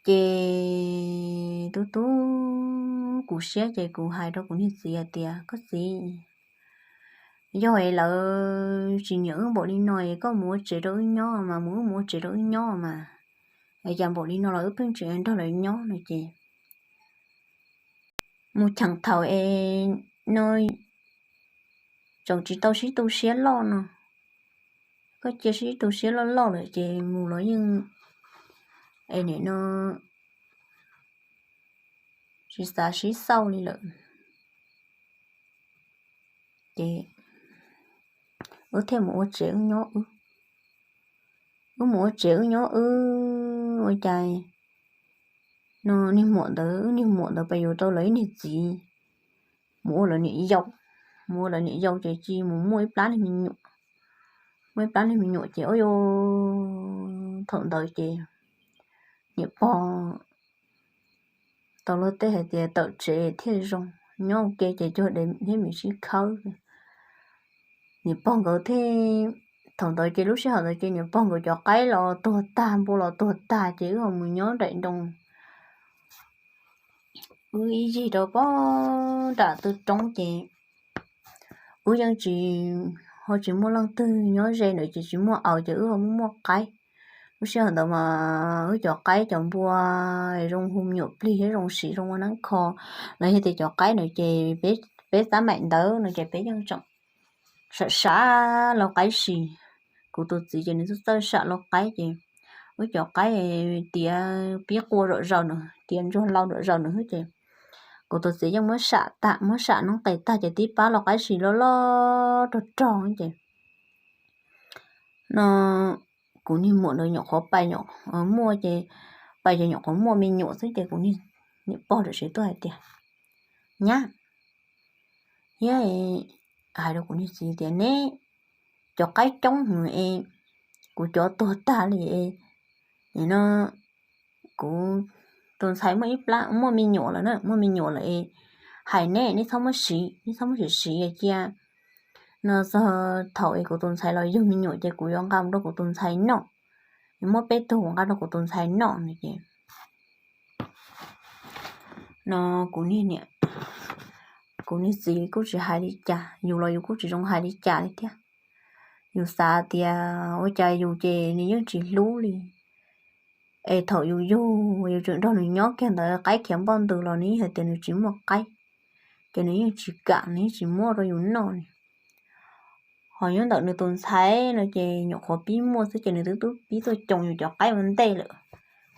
Ces tub tub kuv siab ces kuv hais rau kuv niag txiv hais tias, koj txiv, yog es lawv tsis nyiam wb npaum li no es koj mus ua tsev rau wb nyob mas, mus wb mus ua tsev rau wb nyob mas, es cas npaum li no los wb pheej tseem nrog lawv nyob no ces mus cheem thaum es no tseem tsis tau sib tu siab loj no, koj cia sib tu siab loj loj lawm ces mus los yeej es nim no tsis xav sib xauj li lawm. Ces wb thiaj mus ua tsev wb nyob wb, wb mus ua tsev wb nyob wb ua cas no niag muam ntawd, wb niag muam ntawd pais yuav tau lawv ib niag txiv, mus ua lawv niam yau, mus ua lawv niam yau ces cia mus muaj ib plab niag me nyuam, muaj ib plab niag me nyuam ces ua thaum ntawd ces niam pog tau luag tej hais tias tawm tsev thiaj zoo, nyob ua ke ces cuag dev thiab mim sib khawb. Niam pog nkawd thiaj, thaum ntawd ces lub sij hawm ntawd ces niam pog nkawd cov qaib los tuag tag, npua los tuag tag ces wb ho mus nyob nraim nroos, wb ib yig rau pog nram tw roob ces wb yeej tsis, ho tsis muaj leej twg nyob ze ntawd ces tsis muaj aws ces wb ho muaj muaj qaib. Lub sij hawm ntawd mas wb cov qaib cov npua zoo hu me nyuam plig thiab zoo sim zoo ua neeb kho, los yog tias cov qaib ntawd ces peb xab maim ntawd no ces peb yeej tseem sam sam lau qaib si. Kuv tus txiv ces nws txawj txawj sam lau qaib ces wb cov qaib tiav pib qua zom zaws na, tiav ntsuag lau zom zaws na xwb ces kuv tus txiv yeej muab sam tag, muab sam noob qes tag ces tib pab los qaib si loj loj rog rog ces no kuv niag muam ntawd nyuam qhuav pais nyuam muaj ces, pais ces nyuam qhuav muaj me nyuam xwb ces kuv niam pog tam sim tuaj hais tias, Nyab, thiab hais rau kuv niag txiv tias, Neb cov qaib coob heev es kuv cov tuag tag li es, no kuv tus ntxhais muaj ib plab muaj me nyuam lawm na, muaj me nyuam lawm es hais neb, neb txhob muab siv, neb txhob muab siv siv cia no txog thaum es kuv tus ntxhais los yug me nyuam ces kuv yuav nqa mus rau kuv tus ntxhais noj, muab peb tug nqa rau kuv tus ntxhais noj no ces no kuv niag niam, kuv niag txiv kuj tsis hais li cas, yus los yus kuj tsis zoo hais li cas li thiab. Yus xav tias ua cas yus ces nws yeej tsis hlub li, es thaum yus yug yus tseem nrog nws nyob kiag ntawd qaib khiav npoj ntws los nws yeej hais tias nws tsis muaj qaib, ces nws yeej tsis kam, nws yeej tsis muab rau yus noj li. Ho nyob ntawm nws tus ntxhais no ces nyuam qhuav pib muaj xwb ces nws twb twb pib tuaj coo yus cov qaib ua ntej lawm,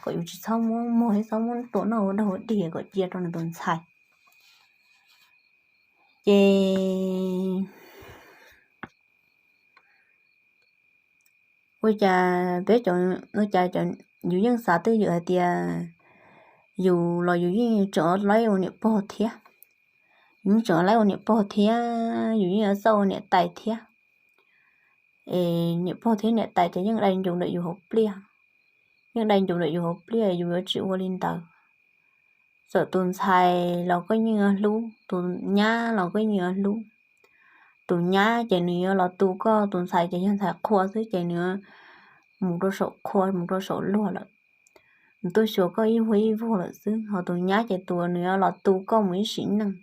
kom yus tsis txhob muab muag thiab txhob muab tua noj ua dog ua dig kom cia rau nws tus ntxhais. Ces ua cas peb cov, ua cas yus yeej xav twj ywm hais tias yus los yus yeej tseem laib ua niam pog thiab, yus yeej tseem laib ua niam pog thiab, yus yeej yuav txawj ua niam tais thiab. Es niam pog thiab niam tais ces yeej dai ncus ntawm yus hauv pliaj, yeej dai ncus ntawm yus hauv pliaj, yus yuav tsis ua li ntawd. Txawm tus ntxhais los koj yeej yuav hlub, tus nyab los koj yeej yuav hlub. Tus nyab ces nws yuav los tu koj, tus ntxhais ces yog ntxhais qhua xwb ces nws mus rau saum qhua mus rau saum luag lawm, nws tuaj xyuas koj ib vuag ib vuag lawm xwb. Ho tus nyab ces tus nws yuav los tu koj mus ib sim neej,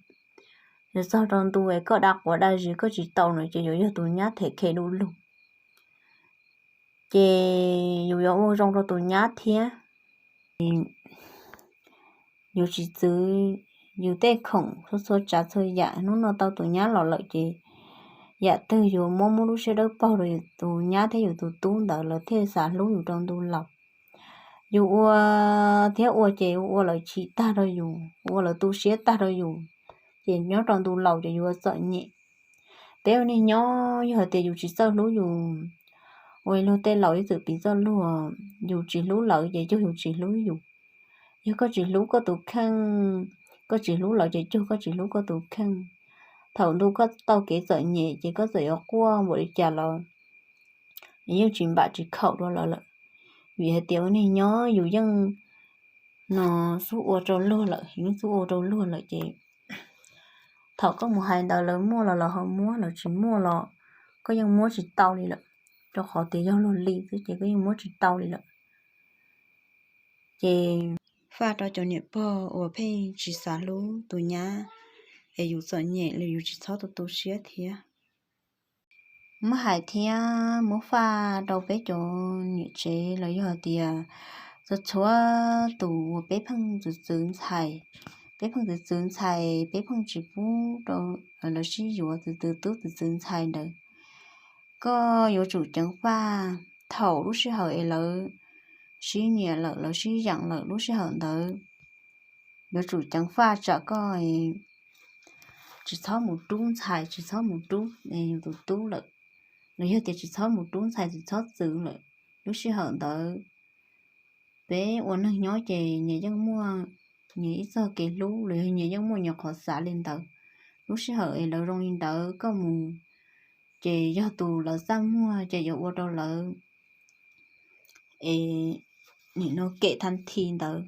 yuav txog rau ntu es koj da quav da zis koj tsis tau no ces yuav yog tus nyab them khe du lug. Ces yus yuav ua zoo rau tus nyab thiab. Yus tsis txwv yus tej khoom txhua txhua tsav txhua yam, hnub no tau tus nyab los lawm ces yam twg yus muab muab lub siab dawb paug rau yus tus nyab thiab yus tus tub ntawd lawv thiaj xav hlub yus rau ntu laus. Yus ua thiab ua ces ua lawv chim tag rau yus, ua lawv tu siab tag rau yus, ces nyob rau ntu laus ces yus ua txom nyem. Peb ua neej nyob yog hais tias yus tsis txawj hlub yus, ua luag tej laus ib txwm piv txoj luag, yus tsis hlub lawv ces cuag yus tsis hlub yus. Yog koj tsis hlub koj tus kheej, koj tsis hlub lawv ces cuag koj tsis hlub koj tus kheej. Thaum ntu koj tau kev txom nyem ces koj txawm yuav quaj npaum li cas los yeej tsis npam tsis khaum dua lawv lawm. Vim hais tias ua neej nyob yus yeej no xub ua rau luag lawm, yeej xub ua rau luag lawm ces thaum koj mus hais ntawd lawv muaj los lawv ho muab, lawv tsis muaj los koj yeej muab tsis tau li lawm, rau qhov tias yog luag li xwb ces koj yeej muab tsis tau li lawm. Ces faj rau cov niam pog uas pheej tsis xav hlub tus nyab es yus txom nyem los yus tsis txhob tu tu siab thiab. Muab hais thiab muab faj rau peb cov niam tsev los yog tias txhua txhua tus uas peb pheej txwv txwv ntxhais, peb pheej txwv txwv ntxhais, peb pheej tsis pub rau lawv sib yuav, txwv txwv tub txwv txwv ntxhais ntawd, koj yuav tsum ceev faj thaum lub sij hawm es lawv sib nyiam lawm, lawv sib yaam lawm lub sij hawm ntawd. Yuav tsum ceev faj tsam koj tsis txhob mus rub ntxhais, tsis txhob mus rub yus tus tub lawm, los yog tias tsis txhob mus rub ntxhais, tsis txhob txwv lawm. Lub sij hawm ntawd peb ua neeg nyob ces nyias yeej muaj nyias ib txoj kev hlub los yog nyias yeej muaj nyias qhov xav li ntawd. Lub sij hawm es lawv zoo li ntawd koj mus, ces yog tus lawv txaj muag ces yuav ua rau lawv es nim no kem thaj thi ntawd.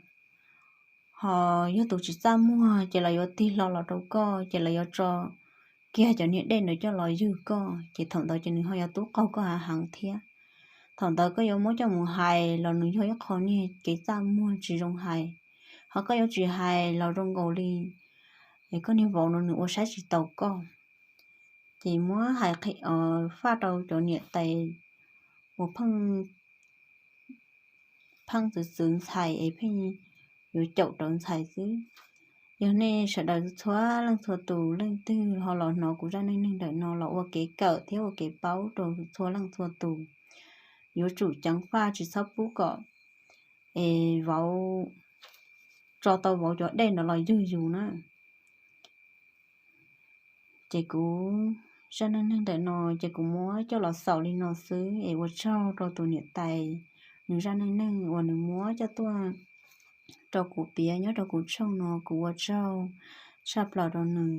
Ho yog tus tsis txaj muag ces lawv yuav tig hlo los rau koj, ces lawv yuav tso kiag cov niag dej ntawd coj los ywg koj, ces thaum ntawd ces nws ho yuav tub qaug koj hav heev thiab. Thaum ntawd koj yuav muab coj mus hais los nws yog ib qho niag kev txaj muag tsis zoo hais, ho koj yuav tsis hais los zoo nkaus li es koj niag vauv no nws ua saib tsis taus koj. Ces muab hais qhia faj rau cov niam tais uas pheej pheej txwv txwv ntxhais es pheej yuav caum rawv ntxhais xwb. Yog nej sawv daws txhua leej txhua tus leej twg ho los hnov kuv zaj neej neeg ntawm no los ua kev kawm thiab ua kev paub rau txhua leej txhua tus, yuav tsum ceev faj tsis txhob pub kom es vauv tso tau vauv cov dej no los ywg yus na. Ces kuv zaj neej neeg ntawm no ces kuv muab coj los xaus li no xwb es ua tsaug rau tus niam tais nws zaj neej neeg uas nws muab coj tuaj rau kuv piav nyob rau kuv tshooj no, kuv ua tsaug tshaj plaws rau nws.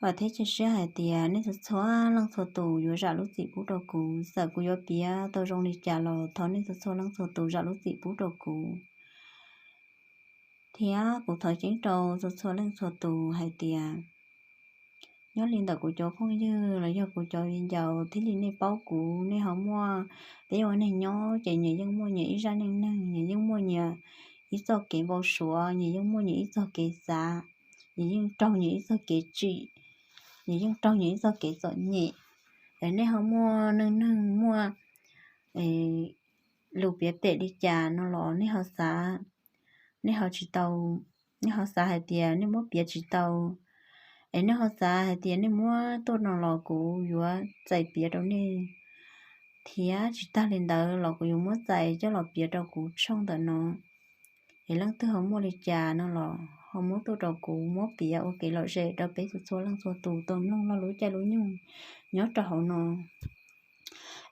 Vam thiab cia siab hais tias nej txhua txhua leej txhua tus yuav zam lub txim pub rau kuv, txawm kuv yuav piav tau zoo li cas los thov nej txhua txhua leej txhua tus zam lub txim pub rau kuv. Thiab kuv thov ceeb rau txhua txhua leej txhua tus hais tias nyob li ntawm kuv cov phooj ywg los yog kuv cov viv ncaus thiaj li nej paub kuv, nej ho muaj, peb ua neeg nyob ces nyias yeej muaj nyias ib zaj neej neeg, nyias yeej muaj nyias ib txoj kev npau suav, nyias yeej muaj nyias ib txoj kev xav, nyias yeej raug nyias ib txoj kev tsim, nyias yeej raug nyias ib txoj kev txom nyem. Es nej ho muaj neej neeg muaj lus piav pem li cas no los nej ho xav, nej ho tsis tau, nej ho xav hais tias nej muab piav tsis tau, es nej ho xav hais tias nej muab tuaj no los kuv yuav txais piav rau nej, thiab tsis tag li ntawd los kuv yuav muab txais coj los piav rau kuv tshooj ntawm no. Es leej twg ho muaj li cas no los ho muab tuaj rau kuv muab piav ua kev lom zem rau peb txhua txhua leej txhua tus tau mloog lub caij lub nyoog nyob rau hauv no.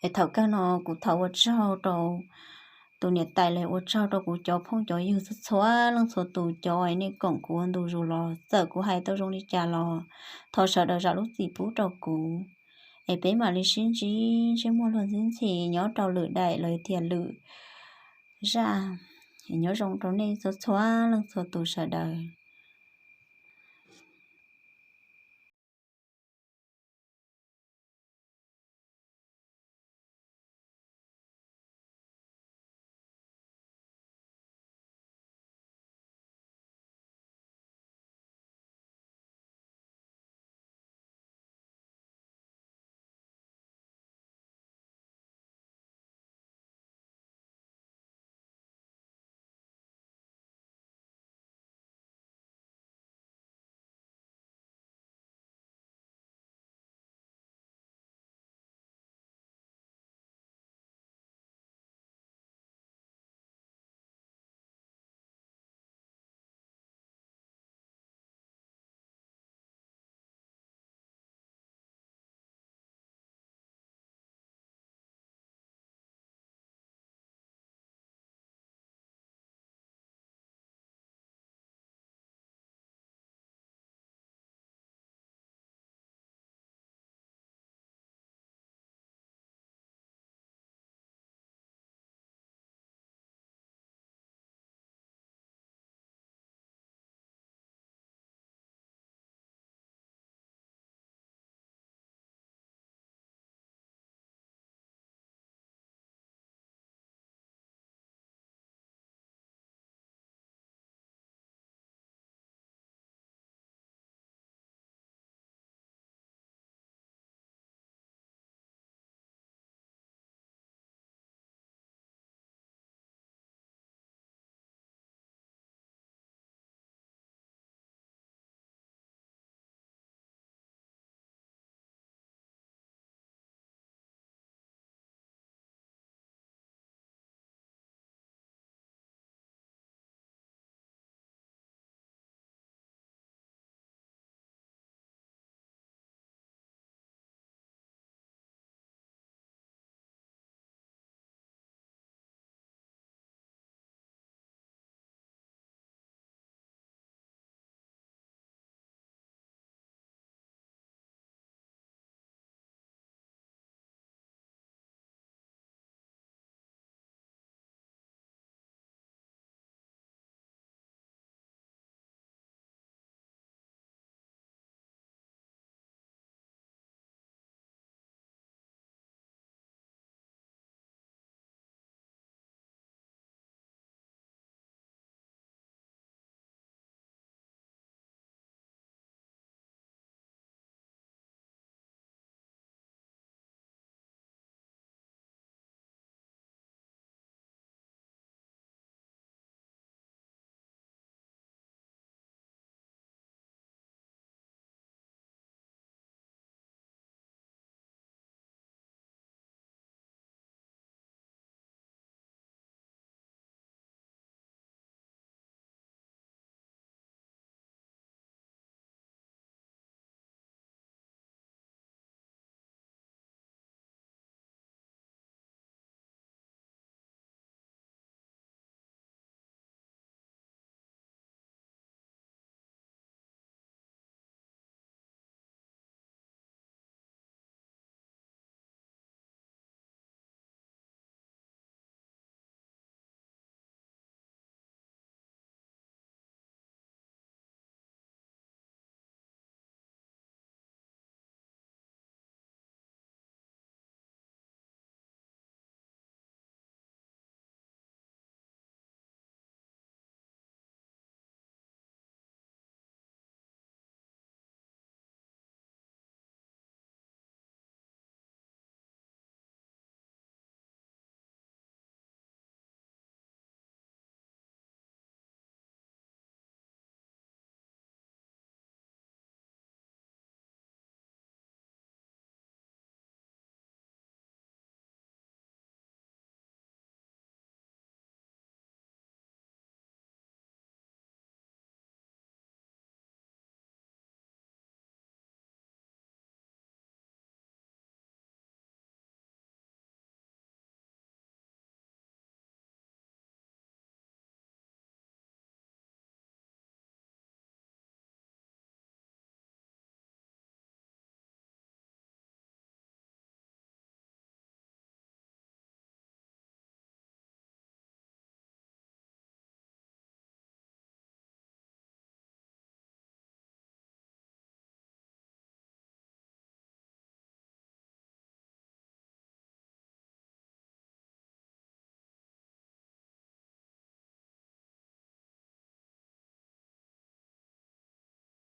Es thaum kawg no kuv thov ua tsaug rau tus niam tais los ua tsaug rau kuv cov phooj cov ywg txhua txhua leej txhua tus cov es nej koom kuv ua ntu zus los txawm kuv hais tau zoo li cas los thov sawv daws zam lub txim pub rau kuv. Es peb mam li sib ntsib ntsej muag luag ntxhi ntxhi nyob rau lwm daim los tias lwm zaj. Es nyob zoo rau nej txhua txhua leej txhua tus sawv daws.